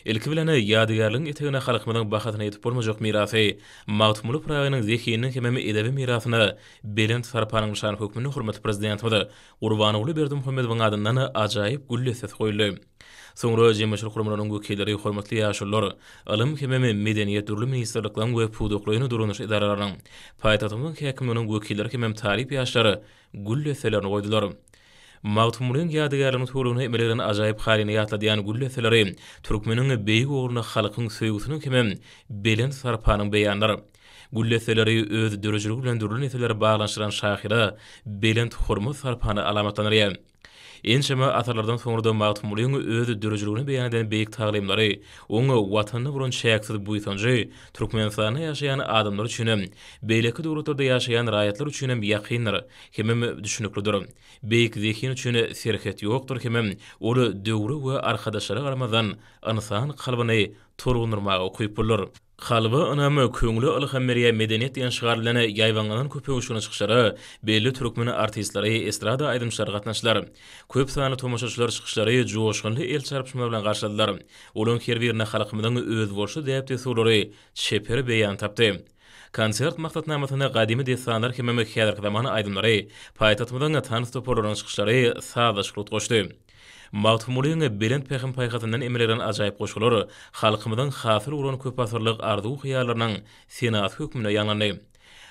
A: Ilki bilen, ýadygärligiň etegine halkymyzyň bahasyna ýetip bolmajak mirasy, Magtymguly Pyragynyň zehininiň hemem edebi mirasyna belent sarpanyň nyşany hökmünde hormatly Prezidentimiz Gurbanguly Berdimuhamedowyň adyndan ajaýyp gül dessesi goýuldy. Soňra jemgyýetçilik guramalarynyň wekilleri, hormatly ýaşulular, ylym hemem medeniýet, dürli ministrlikleriň we pudaklaýyn dolanyş edaralarynyň, paýtagtymyzyň häkimliginiň wekilleri hemem talyp ýaşlar gül desselerini goýdular. Magtymgulyň ýadygärliginiň töwereginde emele gelen ajaýyp halyny ýatladýan gül desseleri türkmeniň beýik ogluna halkyň söýgüsiniň hemem belent sarpanyň beýanydyr. Gül desseleri öz döredijiligi bilen dürli nesilleri baglanyşdyran şahyra belent hormat-sarpany alamatlandyrýar. Ençeme asyrlardan soňra-da Magtymgulyň öz döredijiliginde beýan eden beýik taglymlary, oň Watanyna bolan çäksiz buýsanjy Türkmenistanda ýaşaýan adamlar üçinem, beýleki döwletlerde ýaşaýan raýatlar üçinem ýakyndyr hemem düşüniklidir. Beýik zehin üçin serhet ýokdur hemem ol döwre we arkadaşlara garamazdan ynsan kalbyny tolgundyrmaga ukyplydyr. Kalba ynam, köňle ylham berýän medeniýet diýen şygar bilen ýaýbaňlanan köpöwüşginli çykyşlara belli türkmen artistleri, estrada aýdymçylary gatnaşdylar. Köp sanly tomaşaçylar çykyşlary joşgunly el çarpyşmalar bilen garşyladylar. Olaryň her birinde halkymyzyň özboluşly däp-dessurlary çeper beýan tapdy. Konsert maksatnamasynda gadymy dessanlar hemem häzirki zaman aýdymlary, paýtagtymyzyň tans toparlarynyň çykyşlary sazlaşykly utgaşdy. Magtymgulyň belent pähim-paýhasyndan emele gelen ajaýyp goşgular halkymyzyň hasyl bolan köpasyrlyk arzuw-hyýallarynyň senasy hökmünde ýaňlandy.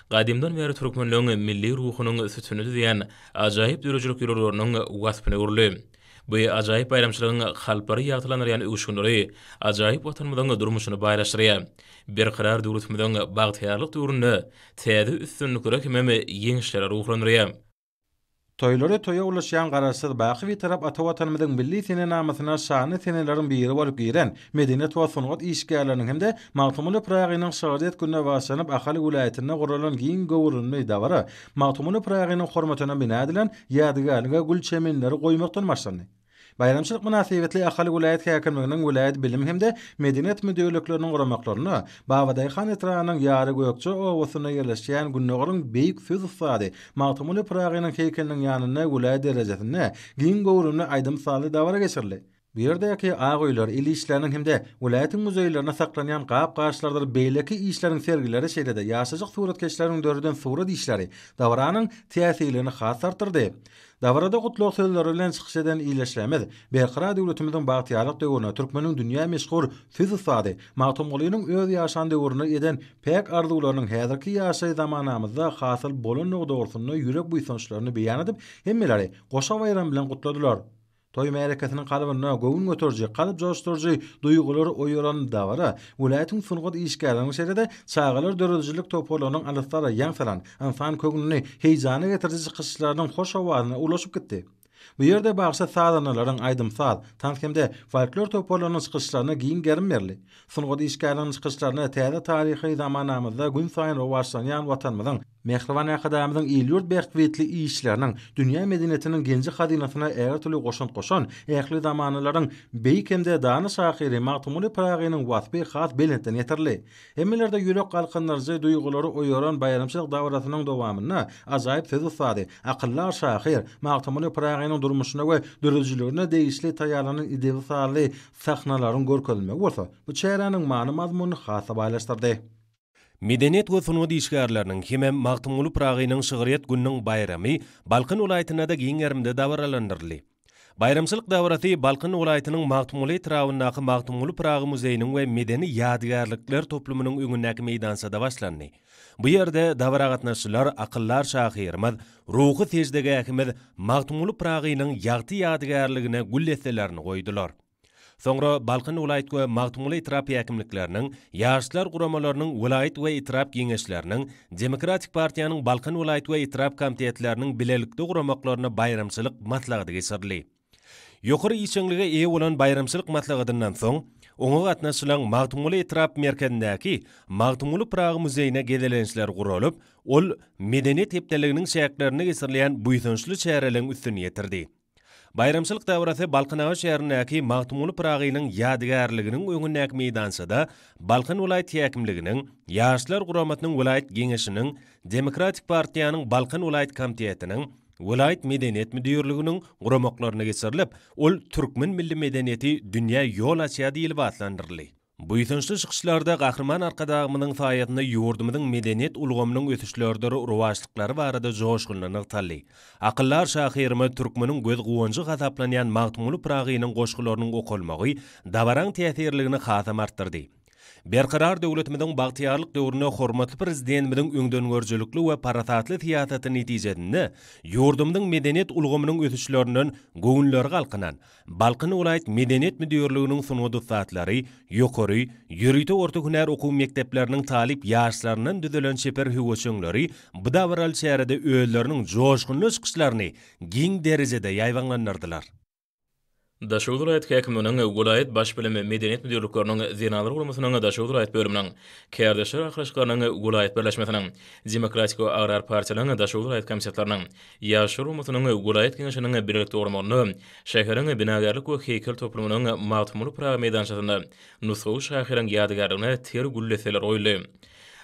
A: Gadymdan bäri türkmenleň milli ruhunyň sütünini düzýän ajaýyp döredijilik ýörelgeleriniň waspyna öwrüldi. Bu ajaýyp baýramçylygyň kalplary ýagtylandyrýan öwüşginleri ajaýyp Watanymyzyň durmuşyny baýlaşdyrýar. Berkarar döwletimiziň bagtyýarlyk döwründe täze üstünliklere hemem ýeňişlere ruhlandyrýar.
D: Toýlary toýa ulaşýan Garaşsyz, baky Bitarap ata Watanymyzyň milli senenamasyna şanly seneleriň biri bolup giren Medeniýet we sungat işgärleriniň hem-de Magtymguly Pyragynyň şygryýet gününe bagyşlanyp Ahal welaýatynda guralan giň göwrümli dabara Magtymguly Pyragynyň hormatyna bina edilen ýadygärlige gül çemenleri goýmakdan başlandy. Baýramçylyk mynasybetli Ahal welaýat häkimliginiň welaýat bilim hem-de medeniýet müdirlikleriniň guramaklarynda Babadaýhan etrabynyň Ýarygökje obasynda ýerleşýän Gündogaryň beýik söz ussady Magtymguly Pyragynyň heýkeliniň ýanynda welaýat derejesinde giň göwrümli aýdym-sazly dabara geçirildi. Bu ýerdäki ak öýler, el işleriniň hem-de welaýatyň muzeýlerinde saklanýan gap-gaçlardyr beýleki işleriň sergileri şeýle-de ýaşajyk suratkeşleriň döreden surat işleri dabaranyň täsirligini has artdyrdy. Dabarada gutlag sözleri bilen çykyş eden ildeşlerimiz Berkarar döwletimiziň bagtyýarlyk döwründe türkmeniň dünýä meşhur söz ussady Magtymgulynyň öz ýaşan döwründe eden päk arzuwlarynyň häzirki ýaşaý zamanamyzda hasyl bolandygy dogrusynda ýürek buýsançlaryny beýan edip, hemmeleri goşa baýram bilen gutladylar. Toý märekesiniň kalbynda göwün göteriji, kalp joşduryjy duýgulary oýaran dabara welaýatyň sungat işgärleriniň şeýle-de çagalar döredijilik toparlarynyň alyslara ýaň salan, ynsan köňlüni heýjana getiriji çykyşlarynyň hoş owazyna ulaşyp gitdi. Bu ýerde bagşy-sazandalaryň aýdym-saz, tans hem-de folklor toparlarynyň çykyşlaryna giň gerim berildi. Sungat işgärleriniň çykyşlarynda täze taryhy zamanamyzda günsaýyn rowaçlanýan Watanymyzyň, Mähriban Arkadagymyzyň il-ýurt bähbitli işleriniň, dünýä medeniýetiniň genji-hazynasyna ägirt uly goşant goşan, ähli zamanalaryň beýik hem-de dana şahyry Magtymguly Pyragynyň waspy has belentden ýetirildi. Hemmelerde ýürek galkyndyryjy duýgulary oýaran baýramçylyk dabarasynyň dowamynda ajaýyp söz ussady, akyldar şahyr Magtymguly Pyragynyň durmuşyna we döredijiligine degişli taýýarlanan edebi-sazly sahnalaryň görkezilmegi bolsa bu çäräniň many-mazmunyny has-da baýlaşdyrdy.
C: Medeniýet we sungat işgärleriniň hemem Magtymguly Pyragynyň şygryýet gününiň baýramy Balkan welaýatynda-da giň gerimde dabaralandyryldy. Baýramçylyk dabarasy Balkan welaýatynyň Magtymguly etrabyndaky Magtymguly Pyragy muzeýiniň we medeni ýadygärlikler toplumynyň öňündäki meýdançada başlandy. Bu ýerde dabara gatnaşyjylar akyldar şahyrymyz, ruhy seždegähimiz Magtymguly Pyragynyň ýagty ýadygärligine gül desselerini goýdular. Soňra Balkan welaýat we Magtymguly etrap häkimlikleriniň, Ýaşlar guramalarynyň welaýat we etrap geňeşleriniň, Demokratik partiýanyň Balkan welaýat we etrap komitetleriniň bilelikde guramaklarynda baýramçylyk maslahaty geçirildi. Ýokary işjeňlige eýe bolan baýramçylyk maslahatyndan soň, oňa gatnaşyjylaryň Magtymguly etrap merkezindäki Magtymguly Pyragy muzeýine gezelençler guralyp, ol Medeniýet hepdeliginiň çäklerinde geçirilýän buýsançly çäreleriň üstüni ýetirdi. Baýramçylyk dabarasy Balkanabat şäherindäki Magtymguly Pyragynyň ýadygärliginiň öňündäki meýdançada Balkan welaýat häkimliginiň, Ýaşlar guramasynyň welaýat Geňeşiniň, Demokratik partiýanyň Balkan welaýat komitetiniň, welaýat medeniýet müdirliginiň guramaklarynda geçirilip, ol Türkmen milli medeniýeti dünýä ýol açýar diýlip atlandyryldy. Buýsançly çykyşlarda Gahryman Arkadagymyzyň saýasynda ýurdumyzyň medeniýet ulgamynyň ösüşleridir rowaçlyklary barada joşgunly nygtaldy. Akyldar şahyrymyz türkmeniň göz guwanjy hasaplanýan Magtymguly Pyragynyň goşgularynyň okalmagy dabaraň täsirligini hasam artdyrdy. Berkarar döwletimiziň bagtyýarlyk döwründe hormatly Prezidentimiziň öňdengörüjilikli we parasatly syýasaty netijesinde ýurdumyzyň medeniýet ulgamynyň ösüşlerinden göwünleri galkynan Balkan welaýat medeniýet müdirliginiň sungat ussatlary, ýokary, ýörite orta hünär okuw mekdepleriniň talyp ýaşlaryndan düzülen çeper höwesjeňleri bu dabaraly çärede özleriniň joşgunly çykyşlaryny giň derejede ýaýbaňlandyrdylar.
A: Daşoguz welaýat häkimliginiň, welaýat Baş bilim, medeniýet müdirlikleriniň, Zenanlar guramasynyň Daşoguz welaýat bölüminiň, Kärdeşler arkalaşyklarynyň welaýat birleşmesiniň, Demokratik we agrar partiýalaryň Daşoguz welaýat komitetleriniň, Ýaşlar guramasynyň welaýat Geňeşiniň bilelikde guramagynda şäheriň binagärlik we heýkel toplumynyň Magtymguly Pyragy meýdançasynda nusgawy şahyryň ýadygärligine ter gül desseleri goýuldy.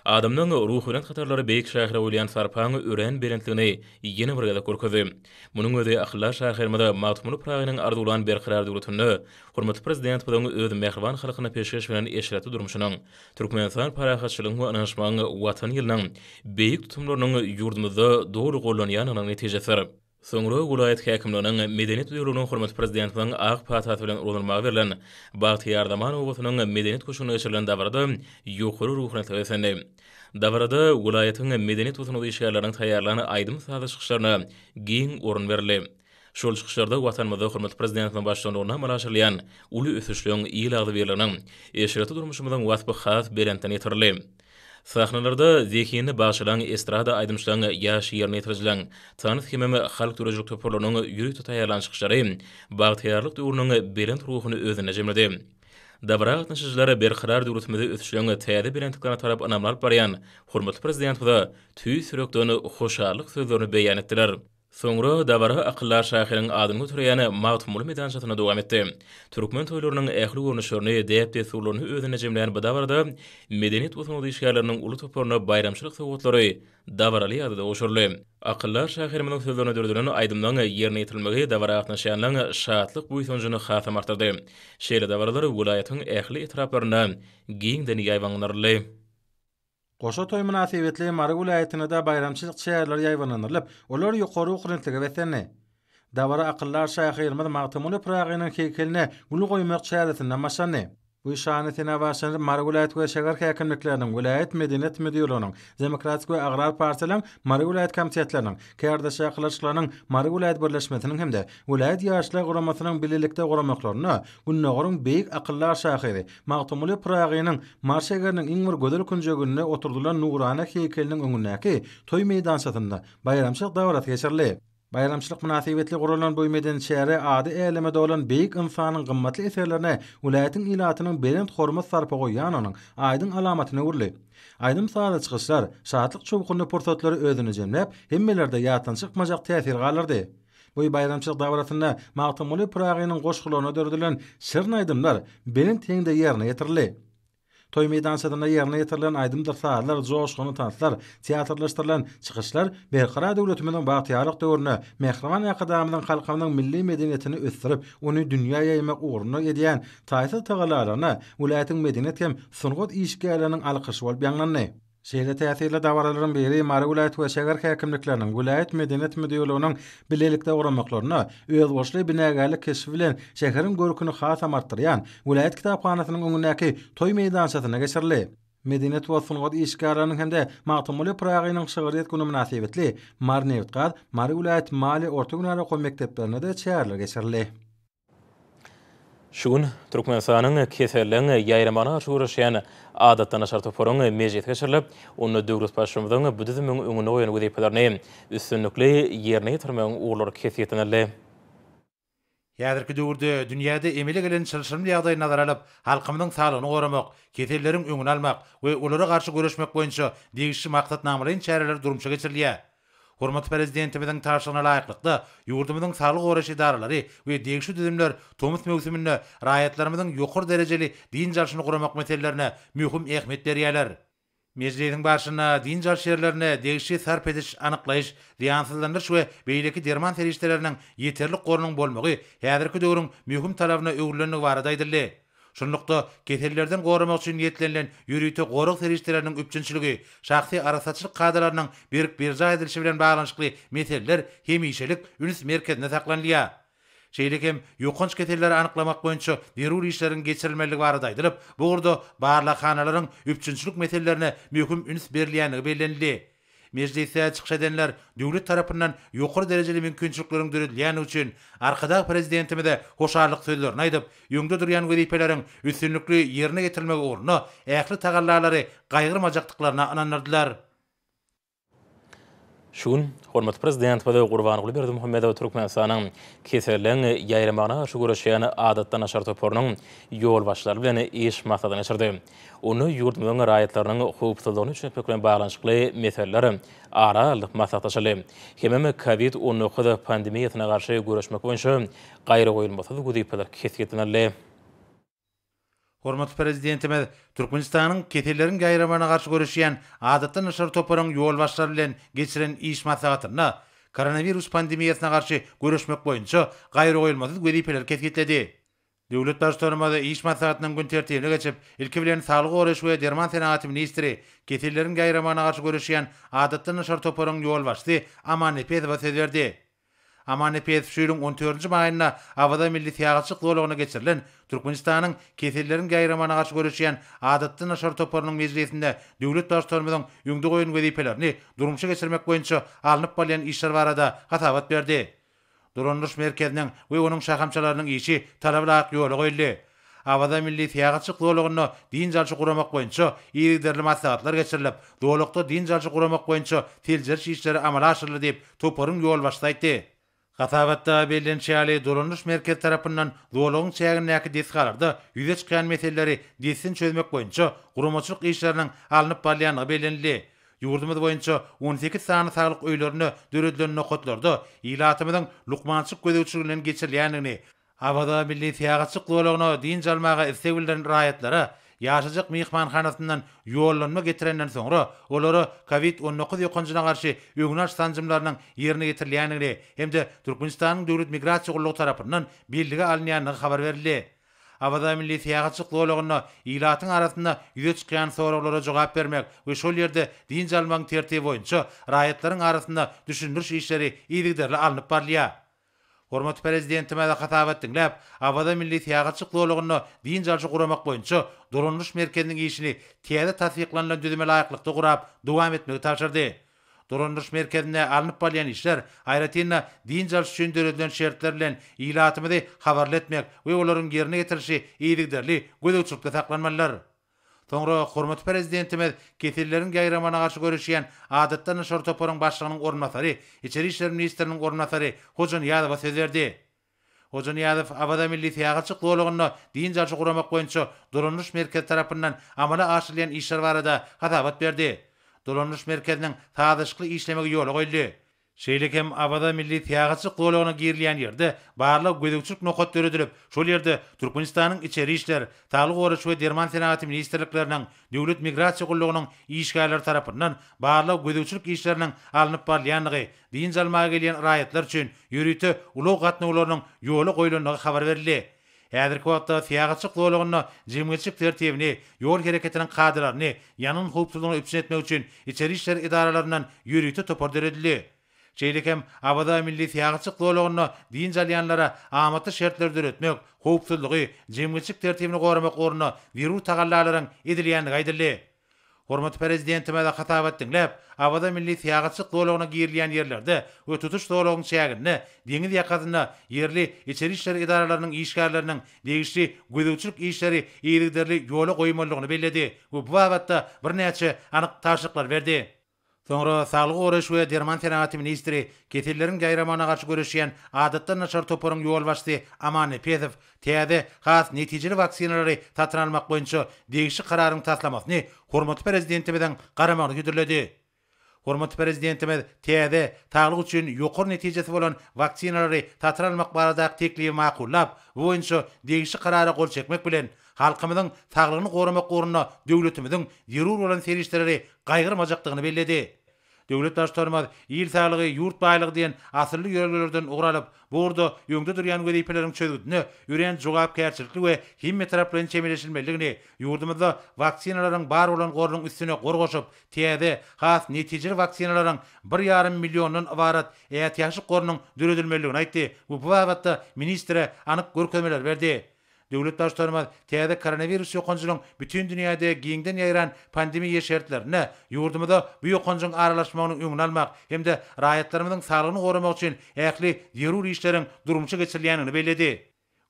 A: Adamlaryň ruhubelent hatarlary beýik şahyra goýulýan sarpaň örän belentligini ýene bir gezek görkezdi. Munuň özi akyldar şahyrymyz Magtymguly Pyragynyň arzuwlan berkarar döwletinde hormatly Prezidentimiziň öz mähriban halkyna peşgeş beren eşretli durmuşynyň, Türkmenistan parahatçylygyň we ynanyşmagyň Watany ýylynyň beýik tutumlarynyň ýurdumyzda doly gollanýandygynyň netijesidir. Soňra welaýat häkimliginiň Medeniýet müdirliginiň hormatly Prezidentimiziň ak patasy bilen ulanylmaga berlen Bagtyýar zaman obasynyň Medeniýet köşgünde geçirilen dabarada ýokary ruhubelentlige beslendi. Dabarada welaýatyň medeniýet we sungat işgärleriniň taýýarlan aýdym-sazly çykyşlaryna giň orun berildi. Şol çykyşlarda Watanymyzda hormatly Prezidentimiziň baştutanlygynda amala aşyrylýan uly ösüşleň, il agzybirliginiň, eşretli durmuşymyzyň waspy has belentden ýetirildi. Sahnalarda zehinli bagşylaň, estrada aýdymçylaň, ýaş ýerine ýetirijileriň, tans hemem halk döredijilik toparlarynyň ýörite taýýarlan çykyşlary bagtyýarlyk döwrüniň belent ruhuny özünde jemledi. Dabara gatnaşyjylar Berkarar döwletimizi ösüşleň täze belentliklerine tarap ynamly alyp barýan hormatly Prezidentimize tüýs ýürekden hoşallyk sözlerini beýan etdiler. Soňra dabara akyldar şahyryň adyny göterýän Magtymguly meýdançasynda dowam etdi. Türkmen toýlarynyň ähli görnüşlerini, däp-dessurlaryny özünde jemlän bu dabarada medeniýet we sungat işgärleriniň uly toparyna baýramçylyk sowgatlary dabaraly ýagdaýda gowşuryldy. Akyldar şahyrymyzyň sözlerine döredilen aýdymlaryň ýerine ýetirilmegi dabara gatnaşýanlaryň şatlyk-buýsanjyny hasam artdyrdy. Şeýle dabaralar welaýatyň ähli etraplarynda giňden ýaýbaňlandyryldy.
D: Goşa toý mynasybetli Mary welaýatynda-da baýramçylyk çäreleri ýaýbaňlandyrylyp, olar ýokary ruhubelentlige beslendi. Dabara akyldar şahyrymyz Magtymguly Pyragynyň heýkeline gül goýmak çäresinden başlandy. Bu şanly senä bagyşlanyp Mary welaýat we şäher häkimlikleriniň, welaýat medeniýet müdirliginiň, Demokratik we agrar partiýalaryň Mary welaýat komitetleriniň, Kärdeşler arkalaşyklarynyň Mary welaýat birleşmesiniň hem-de welaýat Ýaşlar guramasynyň bilelikde guramaklarynda Gündogaryň beýik akyldar şahyry Magtymguly Pyragynyň Mary şägeriniň iň bir gözel künjeginde oturdylan nurana heýkeliniň öňündäki toý meýdançasynda baýramçylyk dabarasy geçirildi. Baýramçylyk mynasybetli guralan bu medeni çäre ady äleme dolan beýik ynsanyň gymmatly eserlerine welaýatyň ilatynyň belent hormat-sarpa goýýanynyň aýdyň alamatyna öwrüldi. Aýdym-sazly çykyşlar, şatlyk-şowhunly pursatlary özünde jemläp, hemmelerde ýatdan çykmajak täsir galdyrdy. Bu baýramçylyk dabarasynda Magtymguly Pyragynyň goşgularyna döredilen şirin aýdymlar belent heňde ýerine ýetirildi. Toý meýdançasynda ýerine ýetirilen aýdymdyr sazlar, joşgunly tanslar, teatrlaşdyrylan çykyşlar Berkarar döwletimiziň bagtyýarlyk döwründe mähriban Arkadagymyzyň halkymyzyň milli medeniýetini ösdürip, ony dünýä ýaýmak ugrunda edýän taýsyz tagallalaryna welaýatyň medeniýet hem sungat işgärleriniň alkyşy bolup ýaňlandy. Şeýle täsirli dabaralaryň biri Mary welaýat we şäher häkimlikleriniň, welaýat medeniýet müdirliginiň bilelikde guramaklarynda özboluşly binagärlik keşbi bilen şäheriň görküni hasam artdyrýan welaýat kitaphanasynyň öňündäki toý meýdançasynda geçirildi. Medeniýet we sungat işgärleriniň hem-de Magtymguly Pyragynyň şygryýet güni mynasybetli Marynebitgaz, Mary welaýat maliýe orta hünär okuw mekdeplerinde-de çäreler geçirildi.
A: Şu gün Türkmenistanyň keselleň ýaýramagyna garşy göreşýän Adatdan daşary toparyň mejlisi geçirilip, onda döwlet Baştutanynyň bu düzümiň öňünde goýan wezipelerini üstünlikli ýerine ýetirmegiň ugurlary kesgitlenildi.
E: Häzirki döwürde dünýäde emele gelen çylşyrymly ýagdaýy nazara alyp, halkymyzyň saglygyny goramak, keselleriň öňüni almak we olara garşy göreşmek boýunça degişli maksatnamalaýyn çäreler durmuşa geçirilýär. Hormatly Prezidentimiziň tabşyrygyna laýyklykda, ýurdumyzyň saglygy goraýyş edaralary we degişli düzümler tomus möwsüminde raýatlarymyzyň ýokary derejeli dynç alşyny guramak meselelerine möhüm ähmiýet berýärler. Mejlisiň barşynda dynç alyş ýerlerinde degişli sarp ediş, anyklaýyş, zyýansyzlandyryş we beýleki derman serişdeleriniň ýeterlik gorunyň bolmagy häzirki döwrüň möhüm talabyna öwrülendigi barada aýdyldy. Şunlukda, kesellerden goramak üçin niýetlenilen ýörite gorag serişdeleriniň üpjünçiligi, şahsy arassaçylyk kadalarynyň berk berjaý edilişi bilen baglanyşykly meseleler hemişelik üns merkezinde saklanylýar. Şeýle hem ýokanç keselleri anyklamak boýunça zerur işleriň geçirilmelidigi barada aýdylyp, bu ugurda barlaghanalaryň üpjünçilik meselelerine möhüm üns berilýändigi bellenildi. Mejlisde çykyş edenler döwlet tarapyndan ýokary derejeli mümkinçilikleriň döredilýändigi üçin Arkadag Prezidentimize hoşallyk sözlerini aýdyp, öňde durýan wezipeleriň üstünlikli ýerine ýetirilmegi ugrunda ähli tagallalary gaýgyrmajakdyklaryna ynandyrdylar.
A: Şu gün hormatly Prezidentimiz Gurbanguly Berdimuhamedow Türkmenistanyň keselleň ýaýramagyna garşy göreşýän Adatdan daşary toparynyň ýolbaşçylary bilen iş maslahatyny geçirdi. Onda ýurdumyzyň raýatlarynyň howpsuzlygyny üpjün etmek bilen baglanyşykly meseleler ara alnyp maslahatlaşyldy. Hemem Covid 19 pandemiýasyna garşy göreşmek boýunça gaýragoýulmasyz wezipeler kesgitlenildi.
E: Hormatly Prezidentimiz Türkmenistanyň keselleriň ýaýramagyna garşy göreşýän Adatdan daşary toparyň ýolbaşçylary bilen geçiren iş maslahatynda koronawirus pandemiýasyna garşy göreşmek boýunça gaýragoýulmasyz wezipeleri kesgitledi. Döwlet Baştutanymyz iş maslahatynyň gün tertibine geçip, ilki bilen saglygy goraýyş we derman senagaty ministri, keselleriň ýaýramagyna garşy göreşýän Adatdan daşary toparyň ýolbaşçysy Aman Nepesowa söz berdi. Aman Nepesow şu ýylyň on dördünji maýynda Awaza milli syýahatçylyk zolagynda geçirilen Türkmenistanyň keselleriň ýaýramagyna garşy göreşýän Adatdan daşary toparynyň mejlisinde döwlet Baştutanymyzyň öňde goýan wezipelerini durmuşa geçirmek boýunça alnyp barylýan işler barada hasabat berdi. Dolandyryş merkeziniň we onuň şahamçalarynyň işi talaba laýyk ýola goýuldy. Awaza milli syýahatçylyk zolagynda dynç alşy guramak boýunça yzygiderli maslahatlar geçirilip, zolakda dynç alşy guramak boýunça seljeriş işleri amala aşyryldy diýip, toparyň ýolbaşçysy aýtdy. Hasabatda bellenişi ýaly, dolandyryş merkezi tarapyndan zolagyň çägindäki desgalarda ýüze çykýan meseleleri dessin çözmek boýunça guramaçylyk işleriniň alnyp barylýandygy bellenildi. Ýurdumyz boýunça 18 sany saglyk öýlerinde döredilen nokatlarda ilatymyzyň lukmançylyk gözegçiliginden geçirilýändigini, Awaza milli syýahatçylyk zolagyna dynç almaga isleg bildiren raýatlara ýaşajak myhmanhanasyndan ýollanma getirenden soňra, olara Covid 19 ýokanjyna garşy öňüni alyş sanjymlarynyň ýerine ýetirilýändigini hem-de Türkmenistanyň Döwlet migrasiýa gullugy tarapyndan bellige alynýandygy habar berildi. Awaza milli syýahatçylyk zolagynda ilatyň arasynda ýüze çykýan soraglara jogap bermek we şol ýerde dynç almagyň tertibi boýunça raýatlaryň arasynda düşündiriş işleri yzygiderli alnyp barylýar. Hormatly Prezidentimiz hasabat diňläp, Awaza milli syýahatçylyk zolagynda dynç alşy guramak boýunça dolandyryş merkeziniň işini täze tassyklanylan düzüme laýyklykda gurap, dowam etmegi tabşyrdy. Dolandyryş merkezinde alnyp barylýan işler, aýratyn-da, dynç alyş üçin döredilen şertler bilen ilatymyzy habarly etmek we olaryň ýerine ýetirilişi yzygiderli gözegçilikde saklanmalydyr. Soňra hormatly Prezidentimiz keselleriň ýaýramagyna garşy göreşýän Adatdan daşary toparyň başlygynyň orunbasary, içeri işler ministriniň orunbasary Hojanyýazowa söz berdi. Hojanyýazow Awaza milli syýahatçylyk zolagynda dynç alşy guramak boýunça dolandyryş merkezi tarapyndan amala aşyrylýan işler barada hasabat berdi. Dolandyryş merkeziniň sazlaşykly işlemegi ýola goýuldy. Şeýle hem Awaza milli syýahatçylyk zolagyna girilýän ýerde barlag-gözegçilik nokat döredilip, şol ýerde Türkmenistanyň Içeri işler, Saglygy goraýyş we derman senagaty ministrlikleriniň, Döwlet migrasiýa gullugynyň işgärleri tarapyndan barlag-gözegçilik işleriniň alnyp barylýandygy, dynç almaga gelýän raýatlar üçin ýörite ulag gatnawlarynyň ýola goýlandygy habar berildi. Häzirki wagtda syýahatçylyk zolagynda jemgyýetçilik tertibini, ýol hereketiniň kadalaryny, ýangyn howpsuzlygyny üpjün etmek üçin içeri işler edaralaryndan ýörite topar döredildi. Şeýle hem Awaza milli syýahatçylyk zolagynda dynç alýanlara amatly şertleri döretmek, howpsuzlygy, jemgyýetçilik tertibini goramak ugrunda zerur tagallalaryň edilýändigi aýdyldy. Hormatly Prezidentimiz hasabat diňläp, Awaza milli syýahatçylyk zolagyna girilýän ýerlerde we tutuş zolagyň çäginde, deňiz ýakasynda ýerli içeri işler edaralarynyň işgärleriniň degişli gözegçilik işleri yzygiderli ýola goýulmalydygyny belledi we bu babatda birnäçe anyk tabşyryklary berdi. Soňra saglygy goraýyş we derman senagaty ministri, keselleriň ýaýramagyna garşy göreşýän adatdan daşary toparyň ýolbaşçysy Aman Nepesow täze, has netijeli waksinalary satyn almak boýunça degişli kararyň taslamasyny hormatly Prezidentimiziň garamagyna hödürledi. Hormatly Prezidentimiz täze, saglyk üçin ýokary netijesi bolan waksinalary satyn almak baradaky teklibi makullap, bu boýunça degişli karara gol çekmek bilen, halkymyzyň saglygyny goramak ugrunda döwletimiziň zerur bolan serişdeleri gaýgyrmajakdygyny belledi. Döwlet Baştutanymyz Il saglygy, ýurt baýlygy diýen asylly ýörelgelerden ugur alyp, bu ugurda öňde durýan wezipeleriň çözgüdine örän jogapkärçilikli we hemmetaraplaýyn çemeleşilmelidigini, ýurdumyzda waksinalaryň bar bolan gorunyň üstüne gor goşup, täze, has netijeli waksinalaryň bir ýarym milliondan ybarat ätiýaçlyk gorunyň döredilmelidigini aýtdy we bu babatda ministre anyk görkezmeleri berdi. Döwlet Baştutanymyz täze koronawirus ýokanjynyň bütin dünýäde giňden ýaýran pandemiýa şertlerinde ýurdumyza bu ýokanjyň aralaşmagynyň öňüni almak hem-de raýatlarymyzyň saglygyny goramak üçin ähli zerur işleriň durmuşa geçirilýändigini belledi.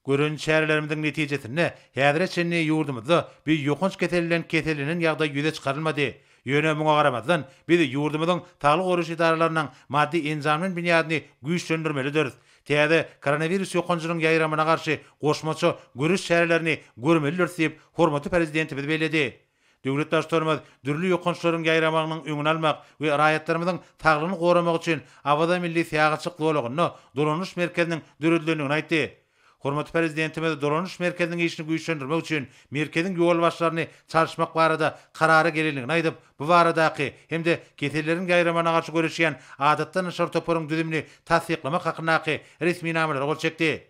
E: Gören çärelerimiziň netijesinde häzire çenli ýurdumyzda bu ýokanç kesel bilen kesellenen ýagdaý ýüze çykarylmady. Ýöne muňa garamazdan, biz ýurdumyzyň saglygy goraýyş edaralarynyň maddy-enjamlaýyn binýadyny güýçlendirmelidiris. Täze koronawirus ýokanjynyň ýaýramyna garşy goşmaça göreş çärelerini görmelidiris diýip, hormatly Prezidentimiz belledi. Döwlet Baştutanymyz dürli ýokançlaryň ýaýramagynyň öňüni almak we raýatlarymyzyň saglygyny goramak üçin Awaza milli syýahatçylyk zolagynda dolanyş merkeziniň döredilendigini aýtdy. Hormatly Prezidentimiz dolanyş merkeziniň işini güýçlendirmek üçin merkeziň ýolbaşçylaryny çalyşmak barada karara gelendigini aýdyp, bu baradaky hem-de keselleriň ýaýramagyna garşy göreşýän adatdan daşary toparyň düzümini tassyklamak hakyndaky resminamalara gol çekdi.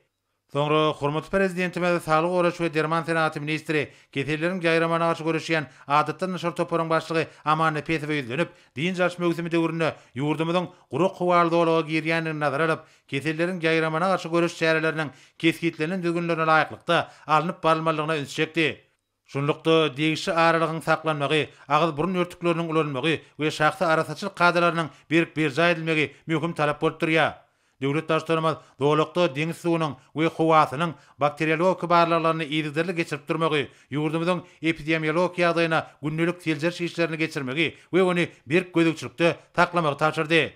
E: Soňra hormatly Prezidentimiz saglygy goraýyş we derman senagaty ministri, keselleriň ýaýramagyna garşy göreşýän adatdan daşary toparyň başlygy Aman Nepesowa ýüzlenip, dynç alyş möwsümi döwründe ýurdumyzyň gurak howaly zolaga girýändigini nazara alyp, keselleriň ýaýramagyna garşy göreş çäreleriniň kesgitlenen düzgünlerine laýyklykda alnyp barylmalydygyna ünsi çekdi. Şunlukda, degişli aralygyň saklanmagy, agyz-burun örtükleriniň ulanylmagy we şahsy arassaçylyk kadalarynyň berk berjaý edilmegi möhüm talap bolup durýar. Döwlet Baştutanymyz zolakda deňiz suwunyň we howasynyň bakteriologiki barlaglaryny yzygiderli geçirip durmagy, ýurdumyzyň epidemiologik ýagdaýyna gündelik seljeriş işlerini geçirmegi we ony berk gözegçilikde saklamagy tabşyrdy.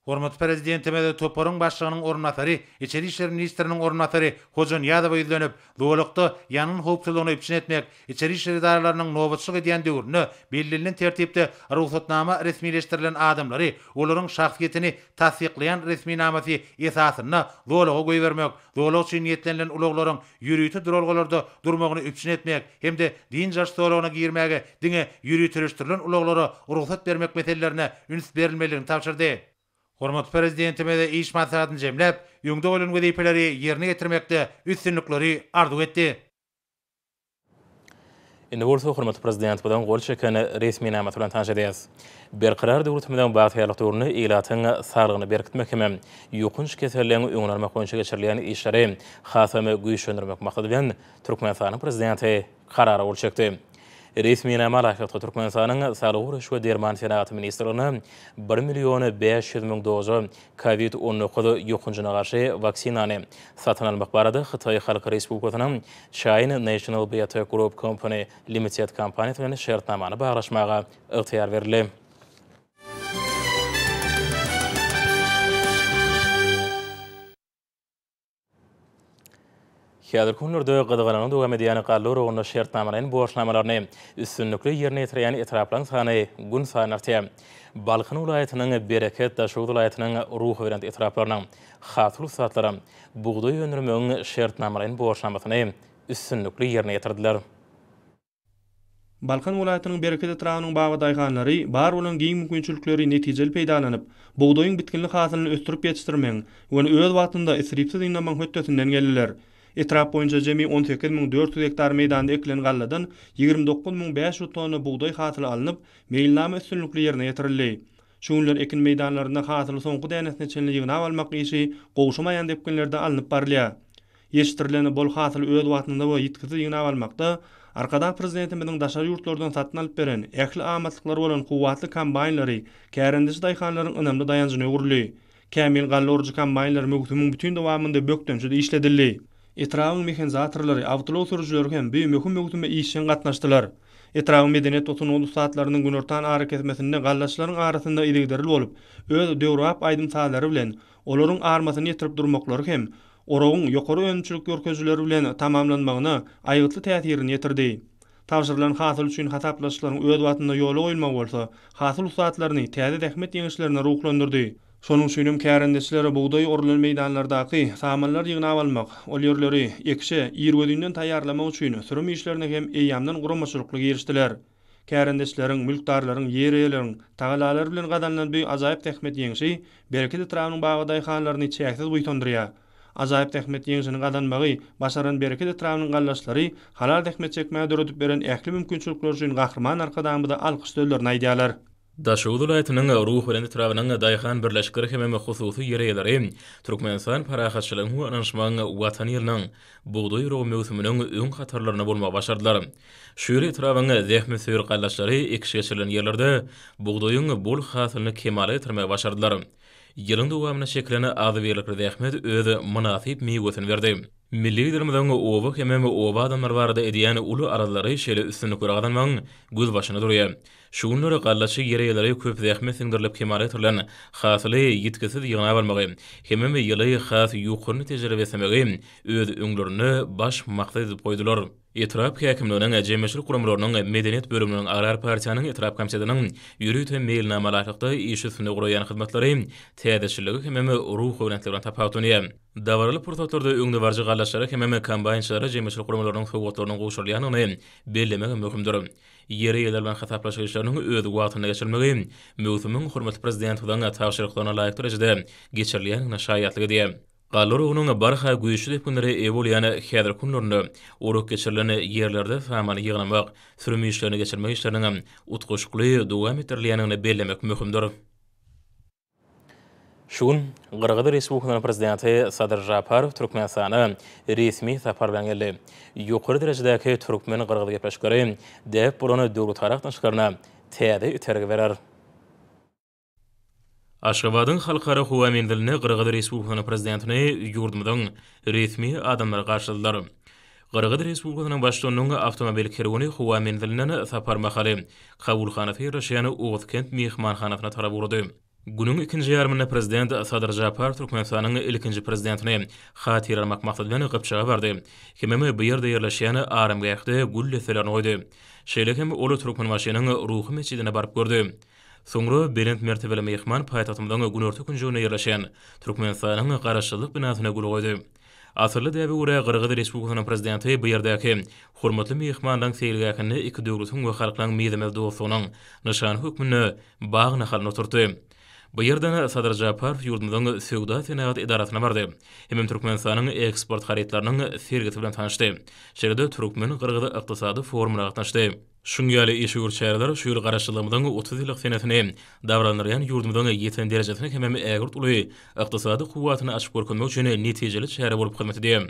E: Hormatly Prezidentimiz toparyň başlygynyň orunbasary, içeri işler ministriniň orunbasary Hojanyýazowa ýüzlenip, zolakda ýangyn howpsuzlygyny üpjün etmek, içeri işler edaralarynyň nobatçylyk edýän döwründe bellenilen tertipde rugsatnama resmileşdirilen adamlary olaryň şahsyýetini tassyklaýan resminamasy esasynda zolaga goýbermek, zolak üçin niýetlenilen ulaglaryň ýörite duralgalarda durmagyny üpjün etmek hem-de dynç alyş zolagyna girmäge diňe ýöriteleşdirilen ulaglara rugsat bermek meselelerine üns berilmelidigini tabşyrdy. Hormatly Prezidentimiz iş maslahatyny jemläp, öňde goýlan wezipeleri ýerine ýetirmekde üstünlikleri arzuw etdi.
A: Indi bolsa hormatly Prezidentimiziň gol çeken resminamasy bilen tanyş edýäris. Berkarar döwletimiziň bagtyýarlyk döwründe ilatyň saglygyny berkitmek hem ýokanç keselleriň öňüni almak boýunça geçirilýän işleri hasam güýçlendirmek maksady bilen Türkmenistanyň Prezidenti Karara gol çekdi. Resminama laýyklykda, Türkmenistanyň Saglygy goraýyş we derman senagaty ministrligine bir million 500 müň doza Covid 19 ýokanjyna garşy waksinany satyn almak barada Hytaý Halk Respublikasynyň China National Biotec Group Company Limited kompaniýasy bilen şertnamany baglaşmaga ygtyýar berildi. Häzirki günlerde gyzgalaňly dowam edýän galla oragynda şertnamalaýyn borçnamalaryny üstünlikli ýerine ýetirýän etraplaryň sany günsaýyn artýar. Balkan welaýatynyň Bereket, Daşoguz welaýatynyň Ruhubelent etraplarynyň hasyl ussatlary bugdaý öndürmegiň şertnamalaýyn borçnamasyny üstünlikli ýerine ýetirdiler.
F: Balkan welaýatynyň Bereket etrabynyň babadaýhanlary bar bolan giň mümkinçilikleri netijeli peýdalanyp, bugdaýyň bitginli hasylyny ösdürip ýetişdirmegiň we ony öz wagtynda isripsiz ýygnamagyň hötdesinden geldiler. Etrap boýunça jemi 18 400 gektar meýdanda ekilen galladan 29 500 tonna bugdaý hasyly alnyp, meýilnama üstünlikli ýerine ýetirildi. Şu günler ekin meýdanlarynda hasyly soňky dänesine çenli ýygnap almak işi gowşamaýan depginlerde alnyp barylýar. Ýetişdirilen bol hasyly öz wagtynda we ýitgisiz ýygnap almakda. Arkadag Prezidentimiziň daşary ýurtlardan satyn alyp beren, ähli amatlyklary bolan kuwwatly kombaýnlary kärendeçi daýhanlaryň ynamly daýanjyna öwrüldi. Kämil galla orujy kombaýnlar möwsümiň bütin dowamynda bökdençsiz işledildi. Etrabyň mehanizatorlary, awtoulag sürüjileri hem bu möhüm möwsüme işjeň gatnaşdylar. Etrabyň medeniýet we sungat ussatlarynyň günortan arakesmesinde gallaçylaryň arasynda yzygiderli bolup, öz döwrebap aýdym-sazlary bilen olaryň armasyny ýetirip durmaklary hem oragyň ýokary önümçilik görkezijileri bilen tamamlanmagyna aýgytly täsirini ýetirdi. Tabşyrylan hasyl üçin hasaplaşyklaryň öz wagtynda ýola goýulmagy bolsa, hasyl ussatlaryny täze zähmet ýeňişlerine ruhlandyrdy. Şonuň üçin hem kärendeçilere bugdaý orulan meýdanlardaky samanlary ýygnap almak, ol ýerleri ekişe irgözinden taýýarlamak üçin sürüm işlerine hem eýýämden guramaçylykly girişdiler. Kärendeçileriň, mülkdarlaryň, ýer eýeleriň tagallalary bilen gazanylan bu ajaýyp zähmet ýeňşi Bereket etrabynyň babadaýhanlaryny çäksiz buýsandyrýar. Ajaýyp zähmet ýeňşini gazanmagy başaran Bereket etrabynyň gallaçlary halal zähmet çekmäge döredip beren ähli mümkinçilikleri üçin Gahryman Arkadagymyza alkyş sözlerini aýdýarlar.
A: Daşoguz welaýatynyň Ruhubelent etrabynyň daýhan birleşikleri hemem hususy ýer eýeleri Türkmenistan parahatçylygyň we ynanyşmagyň Watany ýylynyň bugdaý oragy möwsüminiň öň hatarlarynda bolmagy başardylar. Şu ýyl etrabyň zähmetsöýer gallaçlary ekiş geçirilen ýerlerde bugdaýyň bol hasylyny kemala getirmegi başardylar. Ýylyň dowamynda çekilen agzybirlikli zähmet öz mynasyp miwesini berdi. Milli Liderimiziň oba hemem oba adamlary barada edýän uly aladalary şeýle üstünlikleri gazanmagyň gözbaşynda durýar. Şu günler gallaçy ýer eýeleri köp zähmet siňdirilip kemala getirilen hasyly ýitgisiz ýygnap almagy hemem ýyly has ýokary netijelere beslemegi öz öňlerinde baş maksat edip goýdular. Etrap häkimliginiň, jemgyýetçilik guramalarynyň, medeniýet bölüminiň, Agrar partiýanyň etrap komitetiniň ýörite meýilnama laýyklykda iş üstünde guraýan hyzmatlary täzeçilligi hemem ruhubelentligine tapawutlanýar. Dabaraly pursatlarda öňdebaryjy gallaçlara hemem kombaýnçylara jemgyýetçilik guramalarynyň sowgatlarynyň gowşurylýandygyny bellemek hem möhümdir. Ýer eýeleri bilen hasaplaşyk işleriniň öz wagtynda geçirilmegi möwsümiň hormatly Prezidentimiziň tabşyryklaryna laýyk derejede geçirilýändigine şaýatlyk edýär. Galla oragynyň barha güýçli depginlere eýe bolýan häzirki günlerinde orak geçirilen ýerlerde samany ýygnamak, sürüm işlerini geçirmek işleriniň utgaşykly dowam etdirilýändigini bellemek möhümdir. Şu gün Gyrgyz Respublikasynyň Prezidenti Sadyr Žaparow Türkmenistana resmi sapar bilen geldi. Ýokary derejedäki türkmen-gyrgyz gepleşikleri däp bolan döwletara gatnaşyklaryna täze itergi berer. Aşgabadyň Halkara howa menzilinde Gyrgyz Respublikasynyň Prezidentini ýurdumyzyň resmi adamlary garşyladylar. Gyrgyz Respublikasynyň Baştutanynyň awtomobil kerweni howa menzilinden sapar mahaly kabulhanasy ýerleşýän Oguzkent myhmanhanasyna tarap ugrady. Günüň ikinji ýarymynda Prezident Sadyr Žaparow Türkmenistanyň ilkinji Prezidentini hatyralamak maksady bilen Gypjaga bardy hemem bu ýerde ýerleşýän aramgähde gül desselerini goýdy. Şeýle hem ol Türkmenbaşynyň Ruhy metjidine baryp gördi. Soňra belent mertebeli myhman paýtagtymyzyň günorta künjeginde ýerleşýän Türkmenistanyň Garaşsyzlyk binasyna gül goýdy. Asylly däbe görä, Gyrgyz Respublikasynyň Prezidenti bu ýerdäki hormatly myhmanlaryň seýilgähinde iki döwletiň we halklaryň mizemez dostlugynyň nyşany hökmünde bag nahalyny oturtdy. Bu ýerden Sadyr Žaparow ýurdumyzyň Söwda-senagat edarasyna bardy hemem Türkmenistanyň eksport harytlarynyň sergisi bilen tanyşdy. Şeýle-de türkmen-gyrgyz ykdysady forumyna gatnaşdy. Şuň ýaly işewür çäreler şu ýyl Garaşsyzlygymyzyň 30 ýyllyk senesini dabaralandyrýan ýurdumyzyň ýeten derejesini hemem ägirt uly ykdysady kuwwatyny açyp görkezmek üçin netijeli çäre bolup hyzmat edýär.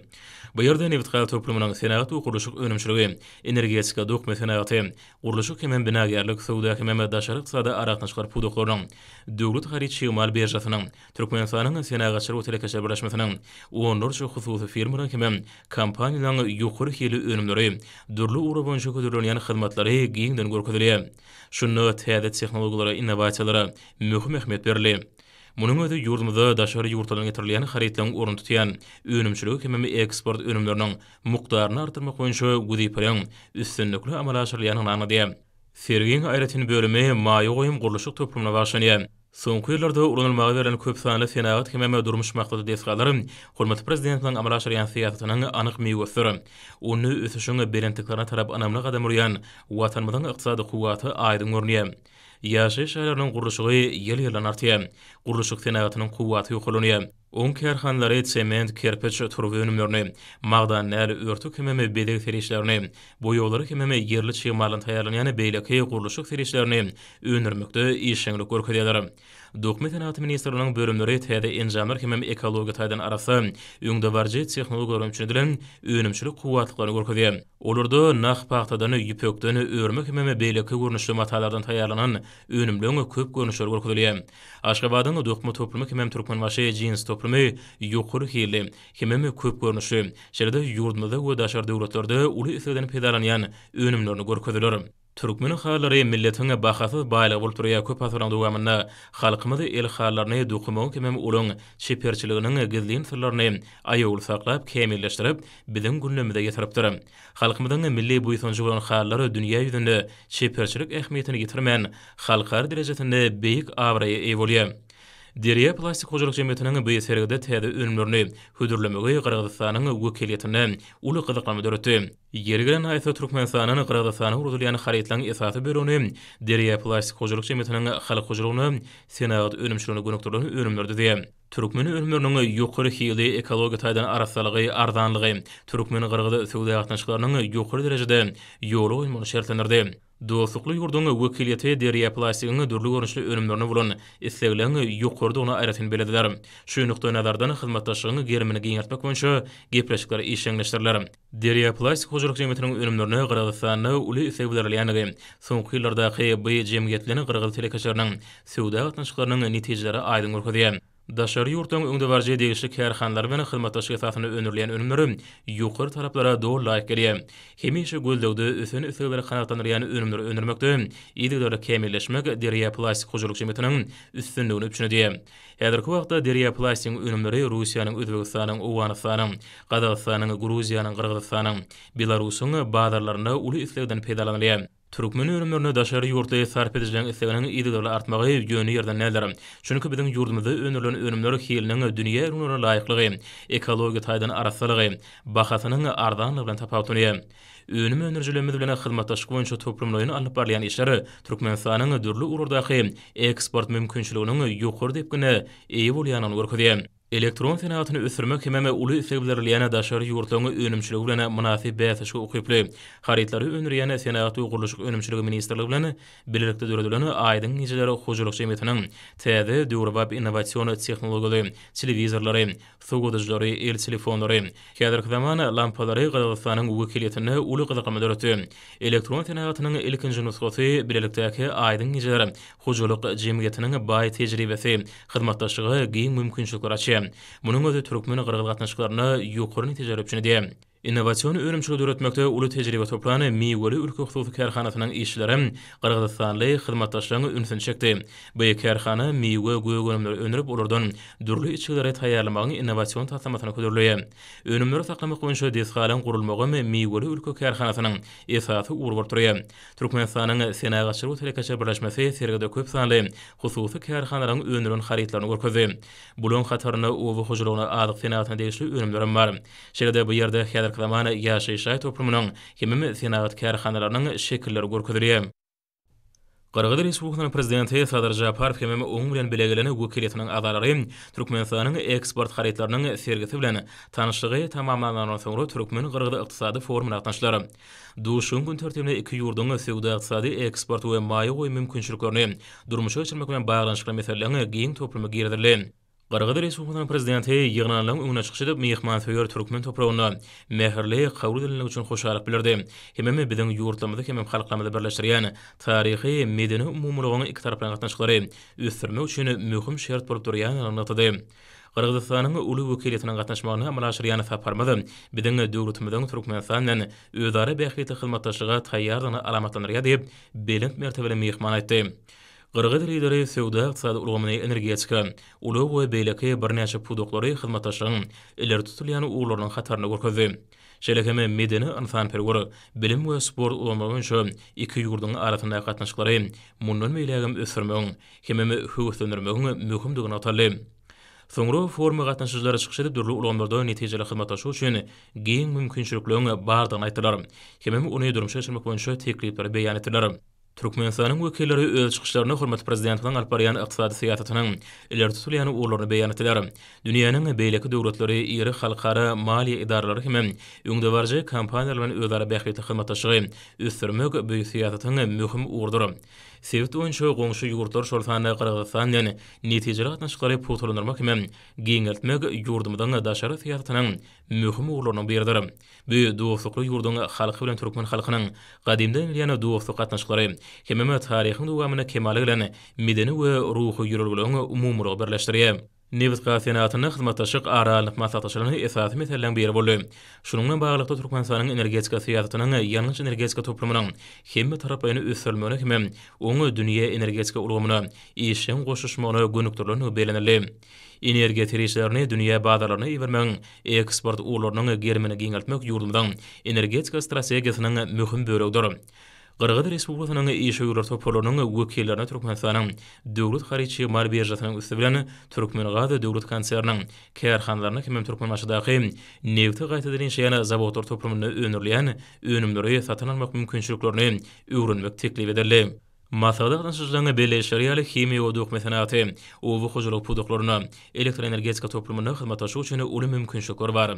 A: Bu ýerde nebitgaz toplumynyň senagat we gurluşyk önümçiligi, energetika, dokma senagaty, gurluşyk hemem binagärlik, söwda hemem daşary ykdysady aragatnaşyklar pudaklarynyň, döwlet haryt çig-mal biržasynyň, Türkmenistanyň Senagatçylar we telekeçiler birleşmesiniň, onlarça hususy firmalaryň hemem kompaniýalaryň ýokary hilli önümleri, dürli ugurlar boýunça hödürlenýän hyzmatlary giňden görkezilýär. Şunda täze tehnologiýalara, innowasiýalara möhüm ähmiýet berildi. Munuň özi ýurdumyzda daşary ýurtlardan getirilýän harytlaryň ornuny tutýan önümçiligi hemem eksport önümleriniň mukdaryny artdyrmak boýunça wezipeleriň üstünlikli amala aşyrylýandygyny aňladýar. Sergiň aýratyn bölümi maýa goýum gurluşyk toplumyna bagyşlanýar. Soňky ýyllarda ulanylmaga berlen köp sanly senagat hemem durmuş maksatly desgalar hormatly Prezidentimiziň amala aşyrýan syýasatynyň anyk miwesidir. Onda ösüşiň belentliklerine tarap ynamly gadam urýan Watanymyzyň ykdysady kuwwaty aýdyň görünýär. Ýaşaýyş jaýlarynyň gurluşygy ýyl-ýyldan artýar. Gurluşyk senagatynyň kuwwaty ýokarlanýar. Oň kärhanalary sement, kerpiç, turba önümlerini, magdan däl, örtük hemem bezeg serişdelerini, boýaglary hemem ýerli çig maldan taýýarlanýan beýleki gurluşyk serişdelerini öndürmekde işjeňlik görkezýärler. Dokma senagaty ministrliginiň bölümleri täze enjamlar hemem ekologiýa taýdan arassa, öňdebaryjy tehnologiýalar bilen üpjün edilen önümçilik kuwwatlyklaryny görkezýär. Olarda nah pagtadan, ýüpekden, örme hemem beýleki görnüşli matalardan taýýarlanan önümleň köp görnüşleri görkezilýär. Aşgabadyň dokma toplumy hemem Türkmenbaşy jins toplumy ýokary hilli hemem köp görnüşli, şeýle-de ýurdumyzda we daşary döwletlerde uly islegden peýdalanýan önümlerini görkezdiler. Türkmen halylary milletiň bahasyz baýlygy bolup durýar. Köp asyrlaryň dowamynda halkymyz el halylaryny dokamagyň hemem olaň çeperçiliginiň gizlin syrlaryny aýawly saklap, kämilleşdirip, biziň günlerimize ýetiripdir. Halkymyzyň milli buýsanjy bolan halylar dünýä ýüzünde çeperçilik ähmiýetini ýitirmän, halkara derejesinde beýik abraýa eýe bolýar. Derýa plastik hojalyk jemgyýetiniň bu sergide täze önümlerini hödürlemegi Gyrgyzystanyň wekiliýetinde uly gyzyklanma döretdi. Ýeri gelende aýtsak, Türkmenistandan Gyrgyzystana ugradylýan harytlaryň esasy bölegini Derýa plastik hojalyk jemgyýetiniň halk hojalygyna, senagat önümçiligine gönükdirilen önümler düzýär. Türkmen önümleriniň ýokary hili, ekologiýa taýdan arassalygy, arzanlygy türkmen-gyrgyz söwda gatnaşyklarynyň ýokary derejede ýola goýulmagyny şertlendirdi. Dostlukly ýurduň wekiliýeti Derýa plastigiň dürli görnüşli önümlerine bolan islegligiň ýokarydygyny aýratyn bellediler. Şu nukdaýnazardan hyzmatdaşlygyň gerimini giňeltmek boýunça gepleşikler işjeňleşdiriler. Derýa plastik hojalyk jemgyýetiniň önümlerine Gyrgyzystanda uly isleg bildirilýändigi, soňky ýyllardaky bu jemgyýet bilen gyrgyz telekeçileriniň söwda gatnaşyklarynyň netijeleri aýdyň görkezýär. Daşary ýurtlaryň öňdebaryjy degişli kärhanalary bilen hyzmatdaşlyk esasynda öndürilýän önümler ýokary talaplara doly laýyk gelýär. Hemişe gözlegde ösen islegleri kanagatlandyrýan önümleri öndürmekde yzygiderli kämilleşmek Derýa plastik hojalyk jemgyýetiniň üstünligini üpjün edýär. Häzirki wagtda Derýa plastigiň önümleri Russiýanyň, Özbegistanyň, Owganystanyň, Gazagystanyň, Gruziýanyň, Gyrgyzystanyň, Belarusyň bazarlarynda uly islegden peýdalanylýar. Türkmen önümlerine daşary ýurtly sarp edijileriň isleginiň yzygiderli artmagy ýöne ýerden däldir. Çünki biziň ýurdumyzda öndürilen önümler hiliniň dünýä ülňülerine laýyklygy, ekologiýa taýdan arassalygy, bahasynyň arzanlygy bilen tapawutlanýar. Önüm öndürijilerimiz bilen hyzmatdaşlyk boýunça toplumlaýyn alnyp barylýan işler Türkmenistanyň dürli ugurlardaky eksport mümkinçiliginiň ýokary depgine eýe bolýandygyny görkezýär. Elektron senagatyny ösdürmek hemem uly isleg bildirilýän daşary ýurtlaryň önümçiligi bilen mynasyp bäsleşige ukyply harytlary öndürýän Senagat we gurluşyk önümçiligi ministrligi bilen bilelikde döredilen Aýdyň gijeler hojalyk jemgyýetiniň täze döwrebap innowasion tehnologiýaly telewizorlary, sowadyjylary, el telefonlary, häzirki zaman lampalary Gazagystanyň wekiliýetinde uly gyzyklanma döretdi. Elektron senagatynyň ilkinji nusgasy bilelikdäki Aýdyň gijeler hojalyk jemgyýetiniň baý tejribesi hyzmatdaşlyga giň mümkinçilikleri açýar. Munuň özi türkmen-gyrgyz gatnaşyklarynda ýokary netijeleri üpjün edýär. Innowasion önümçiligi döretmekde uly tejribe toplan Miweli ülke hususy kärhanasynyň işçileri gyrgyzystanly hyzmatdaşlaryň ünsüni çekdi. Bu kärhana miwe, gök önümleri öndürip, olardan dürli içgileri taýýarlamagyň innowasion taslamasyny hödürleýär. Önümleri saklamak boýunça desgalaryň gurulmagy Miweli ülke kärhanasynyň esasy ugry bolup durýar. Türkmenistanyň Senagatçylar we telekeçiler birleşmesi sergide köp sanly hususy kärhanalaryň öndüren harytlaryny görkezdi. Bularyň hatarynda oba hojalygyna, azyk senagatyna degişli önümlerem bar. Şeýle-de bu ýerde häzirki zaman ýaşaýyş jaý toplumynyň hemem senagat kärhanalarynyň şekilleri görkezilýär. Gyrgyz Respublikasynyň Prezidenti Sadyr Žaparow hemem onuň bilen bile gelen wekiliýetiniň agzalary Türkmenistanyň eksport harytlarynyň sergisi bilen tanyşlygy tamamlanandan soňra türkmen-gyrgyz ykdysady forumyna gatnaşdylar. Duşuşygyň gün tertibine iki ýurduň söwda-ykdysady, eksport we maýa goýum mümkinçiliklerini durmuşa geçirmek bilen baglanyşykly meseleleriň giň toplumy girizildi. Gyrgyz Respublikasynyň Prezidenti ýygnananlaryň öňünde çykyş edip, myhmansöýer türkmen topragynda mähirli kabul edilendigi üçin hoşallyk bildirdi. Hemem biziň ýurtlarymyzy hemem halklarymyzy birleşdirýän taryhy, medeni umumylygyň ikitaraplaýyn gatnaşyklary ösdürmek üçin möhüm şert bolup durýandygyny nygtady. Gyrgyzystanyň uly wekiliýetiniň gatnaşmagynda amala aşyrýan saparymyz biziň döwletimiziň Türkmenistan bilen özara bähbitli hyzmatdaşlyga taýýardygyny alamatlandyrýar diýip, belent mertebeli myhman aýtdy. Gyrgyz Lideri söwda-ykdysady ulgamyny, energetika, ulag we beýleki birnäçe pudaklary hyzmatdaşlygyň ileri tutulýan ugurlarynyň hatarynda görkezdi. Şeýle hem medeni-ynsanperwer, bilim we sport ulgamlary boýunça iki ýurduň arasyndaky gatnaşyklary mundan beýlägem ösdürmegiň hemem höweslendirmegiň möhümdigi nygtaldy. Soňra foruma gatnaşyjylar çykyş edip, dürli ulgamlarda netijeli hyzmatdaşlyk üçin giň mümkinçilikleriň bardygyny aýtdylar hemem ony durmuşa geçirmek boýunça teklipleri beýan etdiler. Türkmenistanyň wekilleri öz çykyşlarynda hormatly Prezidentimiziň alyp barýan ykdysady syýasatynyň ileri tutulýan ugurlaryny beýan etdiler. Dünýäniň beýleki döwletleri, iri halkara maliýe edaralary hem öňdebaryjy kompaniýalar bilen özara bähbitli hyzmatdaşlygy ösdürmek bu syýasatyň möhüm ugrudyr. Sebit boýunça goňşy ýurtlar, şol sanda Gyrgyzystan bilen netijeli gatnaşyklary pugtalandyrmak hem giňeltmek ýurdumyzyň daşary syýasatynyň möhüm ugurlarynyň biridir. Bu dostlukly ýurduň halky bilen türkmen halkynyň gadymdan gelýän dostluk gatnaşyklary hemem taryhyň dowamynda kemala gelen medeni we ruhy ýörelgeleriň umumylygy birleşdirýär. Nebitgaz senagatynda hyzmatdaşlyk ara alnyp maslahatlaşylan esasy meseleleriň biri boldy. Şunuň bilen baglylykda, Türkmenistanyň energetika syýasatynyň ýangyç-energetika toplumynyň hemmetaraplaýyn ösdürilmegine hemem oň dünýä energetika ulgamyna işjeň goşulyşmagyna gönükdirilendigi bellenildi. Energiýa serişdelerini dünýä bazarlaryna ibermegiň eksport ugurlarynyň gerimini giňeltmek ýurdumyzyň energetika strategiýasynyň möhüm bölegidir. Gyrgyz Respublikasynyň işewürler toparlarynyň wekillerine Türkmenistanyň Döwlet haryt-çig mal biržasynyň üsti bilen Türkmengaz döwlet konserniniň kärhanalaryna hemem Türkmenbaşydaky nebti gaýtadan işleýän zawodlar toplumynda öndürilýän önümleri satyn almak mümkinçiliklerini öwrenmek teklip edildi. Maslahata gatnaşyjylaryň belleýişleri ýaly, himiýa we dokma senagaty, oba hojalygy pudaklarynda, elektroenergetika toplumynda hyzmatdaşlyk üçin uly mümkinçilikler bar.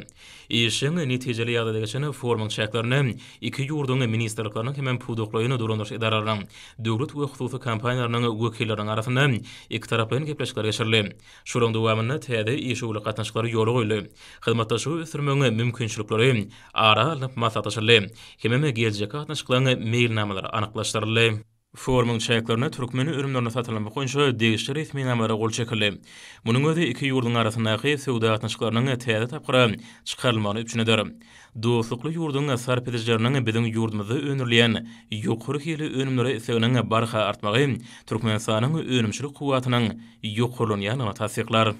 A: Işjeň, netijeli ýagdaýda geçen forumyň çäklerinde iki ýurduň ministrlikleriniň hemem pudaklaýyn dolandyryş edaralarynyň, döwlet we hususy kompaniýalarynyň wekilleriniň arasynda ikitaraplaýyn gepleşikler geçirildi. Şolaryň dowamynda täze işewürlik gatnaşyklary ýola goýuldy, hyzmatdaşlygy ösdürmegiň mümkinçilikleri ara alnyp maslahatlaşyldy hemem geljekki gatnaşyklaryň meýilnamalary anyklaşdyryldy. Forumyň çäklerinde türkmen önümlerini satyn almak boýunça degişli resminamalara gol çekildi. Munuň özi iki ýurduň arasyndaky söwda gatnaşyklarynyň täze tapgyra çykarylmagyny üpjün eder. Dostlukly ýurduň sarp edijileriniň biziň ýurdumyzda öndürilýän ýokary hilli önümlere isleginiň barha artmagy Türkmenistanyň önümçilik kuwwatynyň ýokarlanýandygyny tassyklar.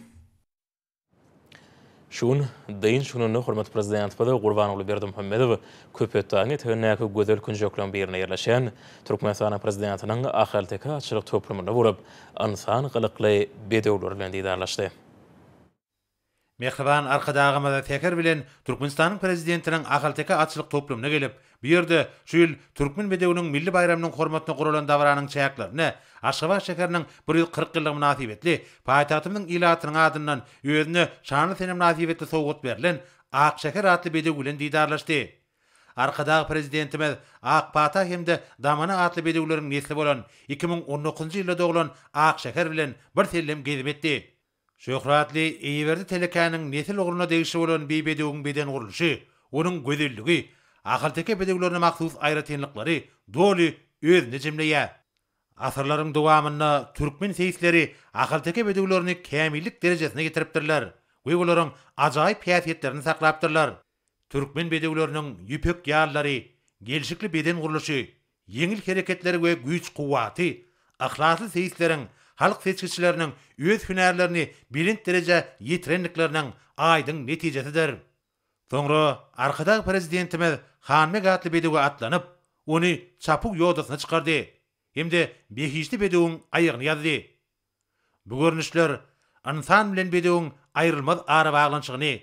A: Şu gün, dynç gününde hormatly Prezidentimiz Gurbanguly Berdimuhamedow Köpetdagyň etegindäki gözel künjekleriň birinde ýerleşýän Türkmenistanyň Prezidentiniň ahalteke atçylyk toplumynda bolup, ynsan gylykly bedewler bilen didarlaşdy.
E: Mähriban Arkadagymyz säher bilen Türkmenistanyň Prezidentiniň ahalteke atçylyk toplumyna gelip, bu ýerde şu ýyl Türkmen bedewiniň milli baýramynyň hormatyna guralan dabaranyň çäklerinde Aşgabat şäheriniň 140 ýyllygy mynasybetli paýtagtymyzyň ilatynyň adyndan özüne şanly sene mynasybetli sowgat berlen Ak şäher atly bedew bilen didarlaşdy. Arkadag Prezidentimiz Ak pata hem-de Damana atly bedewleriň nesli bolan 2019-njy ýylda doglan Ak şäher bilen birsellem gezim etdi. Şöhratly Eýeberdi Telekäniň nesil ugruna degişli bolan bi bedewiň beden gurluşy, onuň gözelligi, ahalteke bedewlerine mahsus aýratynlyklary doly özünde jemleýär. Asyrlaryň dowamynda türkmen seýisleri ahalteke bedewlerini kämillik derejesine getiripdirler we olaryň ajaýyp häsiýetlerini saklapdyrlar. Türkmen bedewleriniň ýüpek ýallary, gelşikli beden gurluşy, ýeňil hereketleri we güýç-kuwwaty yhlasly seýisleriň, halk seçgiçileriniň öz hünärlerini belent derejä ýetirendikleriniň aýdyň netijesidir. Soňra Arkadag Prezidentimiz Hanbeg atly bedewe atlanyp, ony çapuw ýodasyna çykardy hem-de behişdi bedewiň aýagyny ýazdy. Bu görnüşler ynsan bilen bedewiň aýrylmaz arabaglanyşygyny,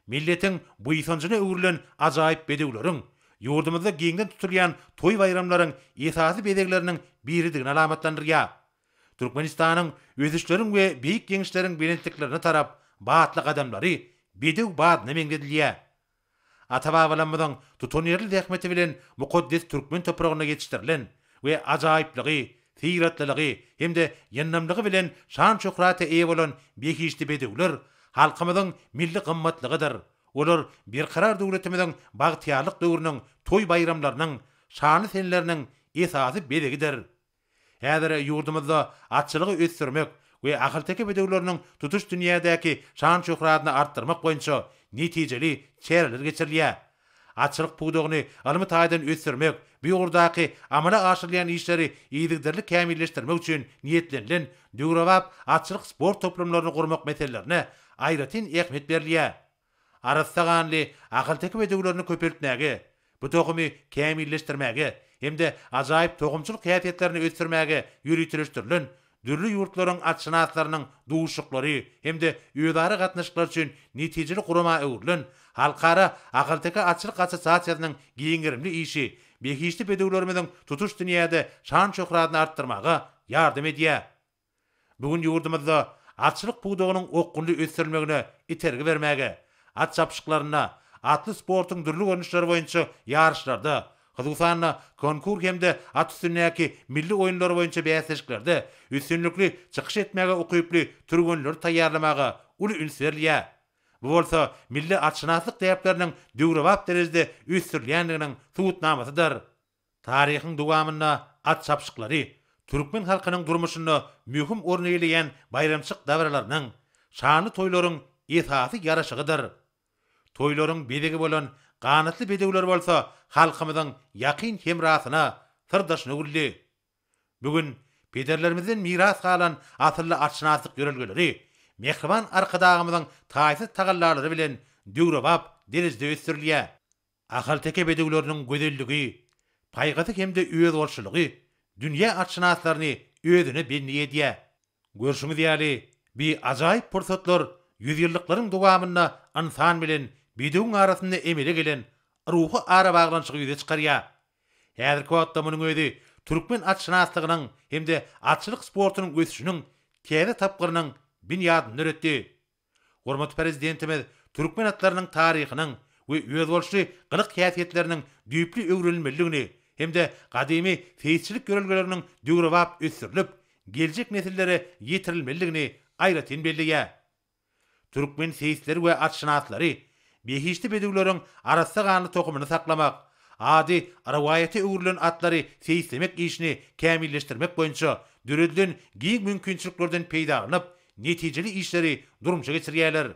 E: milletiň buýsanjyna öwrülen ajaýyp bedewleriň ýurdumyzda giňden tutulýan toý-baýramlaryň esasy bezegleriniň biridigini alamatlandyrýar. Türkmenistanyň ösüşleriň we beýik ýeňişleriň belentliklerine tarap batly gadamlary bedew badyna meňzedilýär. Ata-babalarymyzyň tutanýerli zähmeti bilen mukaddes türkmen topragynda ýetişdirilen we ajaýyplygy, syratlylygy hem-de ýyndamlygy bilen şan-şöhrata eýe bolan behişdi bedewler halkymyzyň milli gymmatlygydyr. Olar Berkarar döwletimiziň bagtyýarlyk döwrüniň toý-baýramlarynyň, şanly seneleriniň esasy bezegidir. Häzir ýurdumyzda atçylygy ösdürmek we ahalteke bedewleriniň tutuş dünýädäki şan-şöhratyny artdyrmak boýunça netijeli çäreler geçirilýär. Atçylyk pudagyny ylmy taýdan ösdürmek, bu ugurdaky amala aşyrylýan işleri yzygiderli kämilleşdirmek üçin niýetlenilen döwrebap atçylyk sport toplumlaryny gurmak meselelerine aýratyn ähmiýet berilýär. Arassa ganly ahalteke bedewlerini köpeltmäge, bu tohumy kämilleşdirmäge hem-de ajaýyp tohumçylyk häsiýetlerini ösdürmäge ýöriteleşdirilen dürli ýurtlaryň atşynaslarynyň duşuşyklary hem-de özara gatnaşyklar üçin netijeli gurama öwrülen Halkara ahalteke atçylyk assosiasiýasynyň giň gerimli işi. behişdi bedewlerimiziň tutuş dünýäde şan-şöhratyny artdyrmaga ýardam edýär. Bu gün ýurdumyzda atçylyk pudagynyň okgunly ösdürilmegine itergi bermäge, at çapyşyklarynda, atly sportuň dürli görnüşleri boýunça ýaryşlarda, hususan-da, konkur hem-de at üstündäki milli oýunlar boýunça bäsleşiklerde üstünlikli çykyş etmäge ukyply türgenleri taýýarlamaga uly üns berilýär. Bu bolsa milli atşynaslyk däpleriniň döwrebap derejede ösdürilýändiginiň subutnamasydyr. Taryhyň dowamynda at çapyşyklary türkmen halkynyň durmuşynda möhüm orun eýeleýän baýramçylyk dabaralarynyň, şanly toýlaryň esasy ýaraşygydyr. Toýlaryň bezegi bolan ganatly bedewler bolsa halkymyzyň ýakyn hemrasyna, syrdaşyna öwrüldi. Bu gün pederlerimizden miras galan asylly atşynaslyk ýörelgeleri mähriban Arkadagymyzyň taýsyz tagallalary bilen döwrebap derejede ösdürilýär. Ahalteke bedewleriniň gözelligi, paýhasy hem-de özboluşlylygy dünýä atşynaslaryny özüne bendi edýär. Görşüňiz ýaly, bi ajaýyp pursatlar ýüzýyllyklaryň dowamynda ynsan bilen bedewiň arasynda emele gelen ruhy arabaglanyşygy ýüze çykarýar. Häzirki wagtda munuň özi türkmen atşynaslygynyň hem-de atçylyk sportunyň ösüşiniň täze tapgyrynyň binýadyny döretdi. Hormatly Prezidentimiz türkmen atlarynyň taryhynyň we özboluşly gylyk-häsiýetleriniň düýpli öwrenilmelidigini hem-de gadymy seýisçilik ýörelgeleriniň döwrebap ösdürilip, geljek nesillere ýetirilmelidigini aýratyn belleýär. Türkmen seýisleri we atşynaslary behişdi bedewleriň arassa ganly tohumyny saklamak, ady rowaýata öwrülen atlary seýislemek işini kämilleşdirmek boýunça döredilen giň mümkinçiliklerden peýdalanyp, netijeli işleri durmuşa geçirýärler.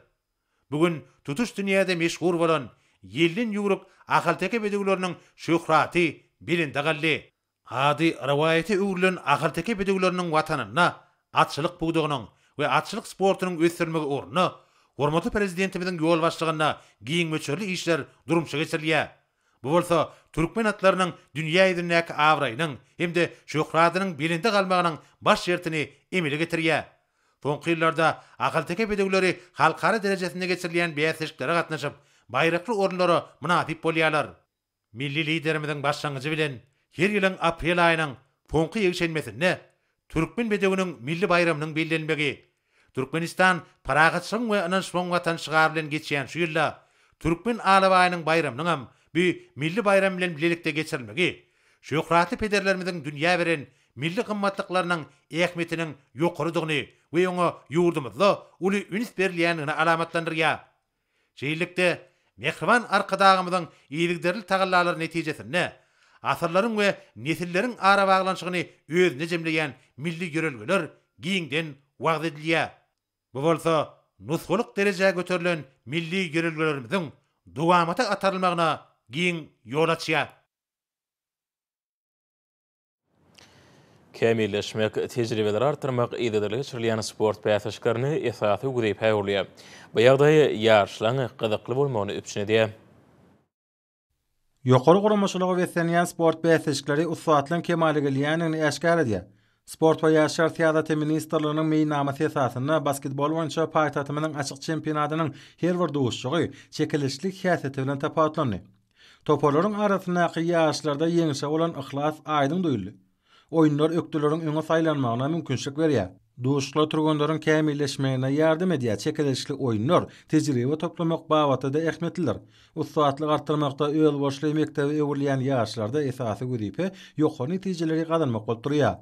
E: Bu gün tutuş dünýäde meşhur bolan ýelden ýüwrük ahalteke bedewleriniň şöhraty belende galdy. Ady rowaýata öwrülen ahalteke bedewleriniň watanynda atçylyk pudagynyň we atçylyk sportunyň ösdürilmegi ugrunda hormatly Prezidentimiziň ýolbaşçylygynda giň möçberli işler durmuşa geçirilýär. Bu bolsa türkmen atlarynyň dünýä ýüzündäki abraýynyň hem-de şöhratynyň belende galmagynyň baş şertini emele getirýär. Soňky ýyllarda ahalteke bedewleri halkara derejesinde geçirilýän bäsleşiklere gatnaşyp, baýrakly orunlara mynasyp bolýarlar. Milli Liderimiziň başlangyjy bilen her ýylyň aprel aýynyň soňky ýekşenbesinde Türkmen bedewiniň milli baýramynyň bellenmegi, Türkmenistan parahatçylygyň we ynanyşmagyň Watany şygary bilen geçýän şu ýylda Türkmen alabaýynyň baýramynyňam bu milli baýram bilen bilelikde geçirilmegi şöhratly pederlerimiziň dünýä beren milli gymmatlyklarynyň ähmiýetiniň ýokarydygyny we oňa ýurdumyzda uly üns berilýändigini alamatlandyrýar. Şeýlelikde, mähriban Arkadagymyzyň yzygiderli tagallalary netijesinde, asyrlaryň we nesilleriň arabaglanyşygyny özünde jemleýän milli ýörelgeler giňden wagyz edilýär. Bu bolsa nusgalyk derejä göterilen milli ýörelgelerimiziň dowamata atarylmagyna giň ýol açýar.
A: Kämilleşmek, tejribeleri artdyrmak yzygiderli geçirilýän sport bäsleşiklerinde esasy wezipä öwrülýär. Bu ýagdaý ýaryşlaryň gyzykly bolmagyny üpjün edýär.
D: Ýokary guramaçylyga beslenýän sport bäsleşikleri ussatlygyň kemala gelýändigini äşgär edýär. Sport we ýaşlar syýasaty ministrliginiň meýilnamasy esasynda basketbol boýunça paýtagtymyzyň açyk çempionatynyň her bir duşuşygy çekeleşikli häsiýeti bilen tapawutlandy. Toparlaryň arasyndaky ýaryşlarda ýeňşe bolan yhlas aýdyň duýuldy. Oýunlar ökdeleriň öňe saýlanmagyna mümkinçilik berýär. Duşuşyklar türgenleriň kämilleşmegine ýardam edýär, çekeleşikli oýunlar tejribe toplamak babatda-da ähmiýetlidir. Ussatlyk artdyrmakda özboluşly mekdebe öwrülýän ýaryşlarda esasy wezipe ýokary netijeleri gazanmak bolup durýar.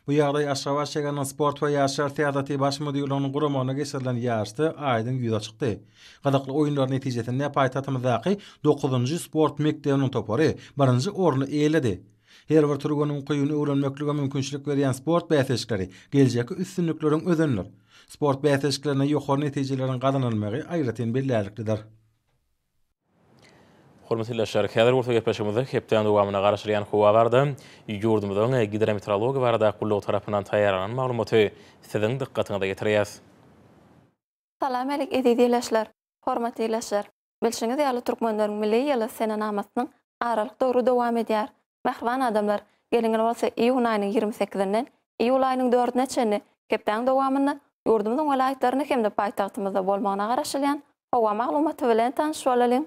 D: Bu ýagdaý Aşgabat şäheriniň Sport we ýaşlar syýasaty baş müdirliginiň guramagynda geçirilen ýaryşda aýdyň ýüze çykdy. Gyzykly oýunlar netijesinde paýtagtymyzdaky dokuzynjy sport mekdebiniň topary birinji orny eýeledi. Her bir türgeniň ukybyny öwrenmeklige mümkinçilik berýän sport bäsleşikleri geljekki üstünlikleriň özenidir. Sport bäsleşiklerinde ýokary netijeleriň gazanylmagy aýratyn bellärliklidir.
A: Hormatly ildeşler, häzir bolsa gepleşigimizde hepdäniň dowamynda garaşylýan howa barada ýurdumyzyň Gidrometeorologiýa baradaky gullugy tarapyndan taýýarlanan maglumaty siziň dykgatyňyza ýetirýäs.
G: Salam älik eziz ildeşler! Hormatly ildeşler! Bilşiňiz ýaly türkmenleriň milli ýyly senenamasynyň aralyk döwri dowam edýär. Mähriban adamlar, geliň bolsa iýun aýynyň 20 sekizinden iýul aýynyň dördüne çenli hepdäniň dowamynda ýurdumyzyň welaýatlarynda hem-de paýtagtymyzda bolmagyna garaşylýan howa maglumaty bilen tanyş bolalyň.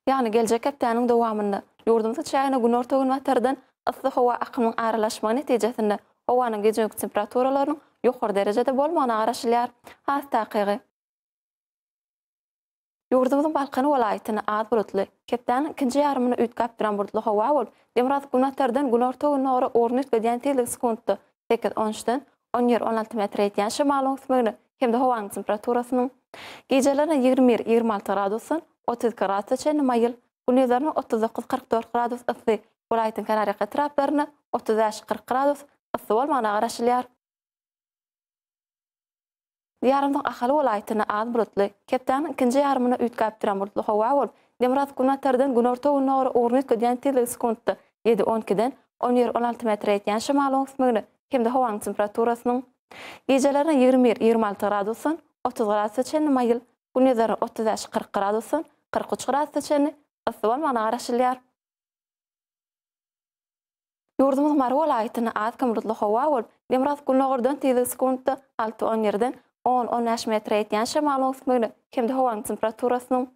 G: Ýagny geljek hepdäniň dowamynda ýurdumyzyň çägine günorta-günbatardan yssy howa akymynyň aralaşmagy netijesinde howanyň gije-gündizki temperaturalarynyň ýokary derejede bolmagyna garaşylýar. Has takygy. Ýurdumyzyň Balkan welaýatynda az bulutly, hepdäniň ikinji ýarymynda üýtgäp duran bulutly howa bolup, demirgazyk-günbatardan günorta-gündogara ugruny üýtgedýän tizligi sekuntda sekiz, on üçden on bir, 16 metre ýetýän şemalyň ösmegine hem-de howanyň temperaturasynyň gijelerine 21, 26 gradusdan 32 gradusa çenli maýyl, gündizlerine 39, 44 gradus yssy, welaýatyň kenarýaka etraplarynda 35, 40 gradus yssy bolmagyna garaşylýar. Diýarymyzyň Ahal welaýatynda az bulutly, hepdäniň ikinji ýarymynda üýtgäp duran bulutly howa bolup, demirgazyk-günbatardan günorta-gündogara ugruny üýtgedýän tizligi sekuntda ýedi, on ikiden on bir, 16 metre ýetýän şemalyň ösmegine hem-de howanyň temperaturasynyň gijelerine 21, 26 gradusdan 30 gradusa çenli maýyl, gündizlerine 35, 40 gradusdan 43 gradusa çenli yssy bolmagyna garaşylýar. Ýurdumyzyň Mary welaýatynda az-kem bulutly howa bolup, demirgazyk-gündogardan tizligi sekuntda alty, on ýerden on, on bäş metre ýetýän şemalyň ösmegine hem-de howanyň temperaturasynyň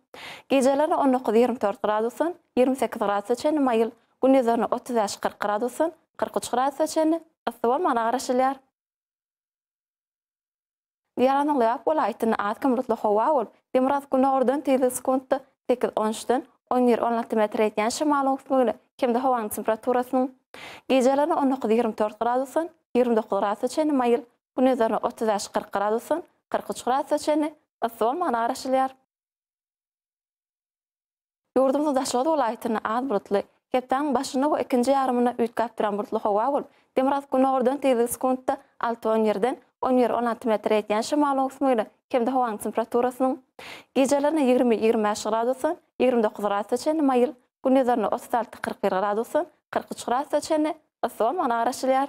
G: gijelerine 19, 24 gradusdan 28 gradusa çenli maýyl, gündizlerine 35, 40 gradusdan 43 gradusa çenli yssy bolmagyna garaşylýar. Diýaranyň Lebap welaýatynda az-kem bulutly howa bolup, demirgazyk-gündogardan tizligi sekuntda sekiz, on üçden on bir, 16 metre ýetýän şemalyň ösmegine hem-de howanyň temperaturasynyň gijelerine 19, 24 gradusdan 29 gradusa çenli maýyl, gündizlerine 35, 40 gradusdan 43 gradusa çenli yssy bolmagyna garaşylýar. Ýurdumyzyň Daşoguz welaýatynda az bulutly, hepdäniň başynda we ikinji ýarymynda üýtgäp duran bulutly howa bolup, demirgazyk-günordan tizligi sekuntda alty, on ýerden on bir, 16 metre ýetýän şemalyň öwüsmegine hem-de howanyň temperaturasynyň gijelerine 20, 25 gradusdan 29 gradusa çenli maýyl, gündizlerine 36, 41 gradusdan 43 gradusa çenli yssy bolmagyna garaşylýar.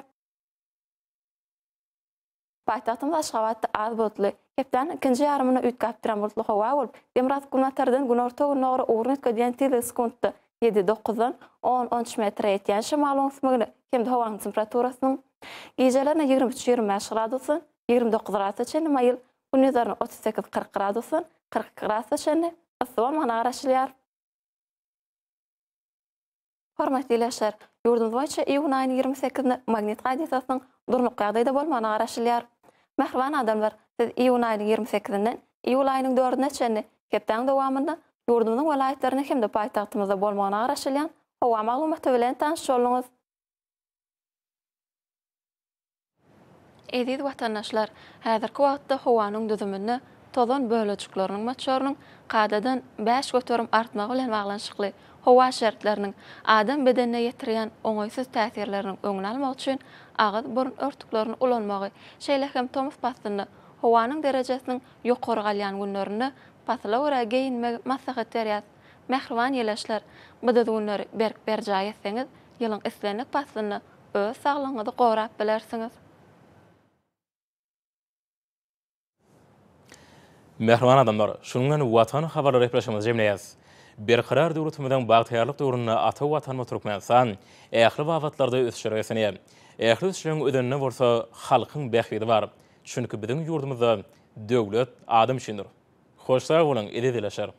G: Paýtagtymyz Aşgabatda az bulutly, hepdäniň ikinji ýarymynda üýtgäp duran bulutly howa bolup, demirgazyk-günbatardan günorta-gündogara ugruny üýtgedýän tizligi sekuntda ýedi, dokuzdan on, on üç metre ýetýän şemalyň ösmegine hem-de howanyň temperaturasynyň gijelerine 23, 25 gradusdan 29 gradusa çenli maýyl, gündizlerine 38, 40 gradusdan 42 gradusa çenli yssy bolmagyna garaşylýar. Hormatly ildeşler! Ýurdumyz boýunça iýun aýynyň ýigrimi sekizinde magnit hadysasynyň durnukly ýagdaýda bolmagyna garaşylýar. Mähriban adamlar, siz iýun aýynyň ýigrimi sekizinden iýul aýynyň dördüne çenli hepdäniň dowamynda ýurdumyzyň welaýatlarynda hem-de paýtagtymyzda bolmagyna garaşylýan howa maglumaty bilen tanyş bolduňyz. Eziz watandaşlar, häzirki wagtda howanyň düzüminde tozan bölejikleriniň möçberiniň kadadan 5% artmagy bilen baglanyşykly howa şertleriniň adam bedenine ýetirýän oňaýsyz täsirleriniň öňüni almak üçin agyz-burun örtüklerini ulanmagy, şeýle hem tomus paslynda howanyň derejesiniň ýokary galýan günlerinde pasyla görä geýinmegi maslahat berýäs. Mähriban ýeleşler, bu düzgünleri berk berjaý etseňiz, ýylyň islendik paslynda öz saglygyňyzy gorap bilersiňiz.
A: Mähriban adamlar, şunuň bilen Watan habarlary gepleşigimizi jemleýäris. Berkarar döwletimiziň bagtyýarlyk döwründe ata Watanymyz Türkmenistan ähli babatlarda ösüşlere beslenýär. Ähli ösüşleriň özeninde bolsa halkyň bähbidi bar. Çünki biziň ýurdumyzda döwlet adam üçindir. Hoş sag boluň, eziz ildeşler!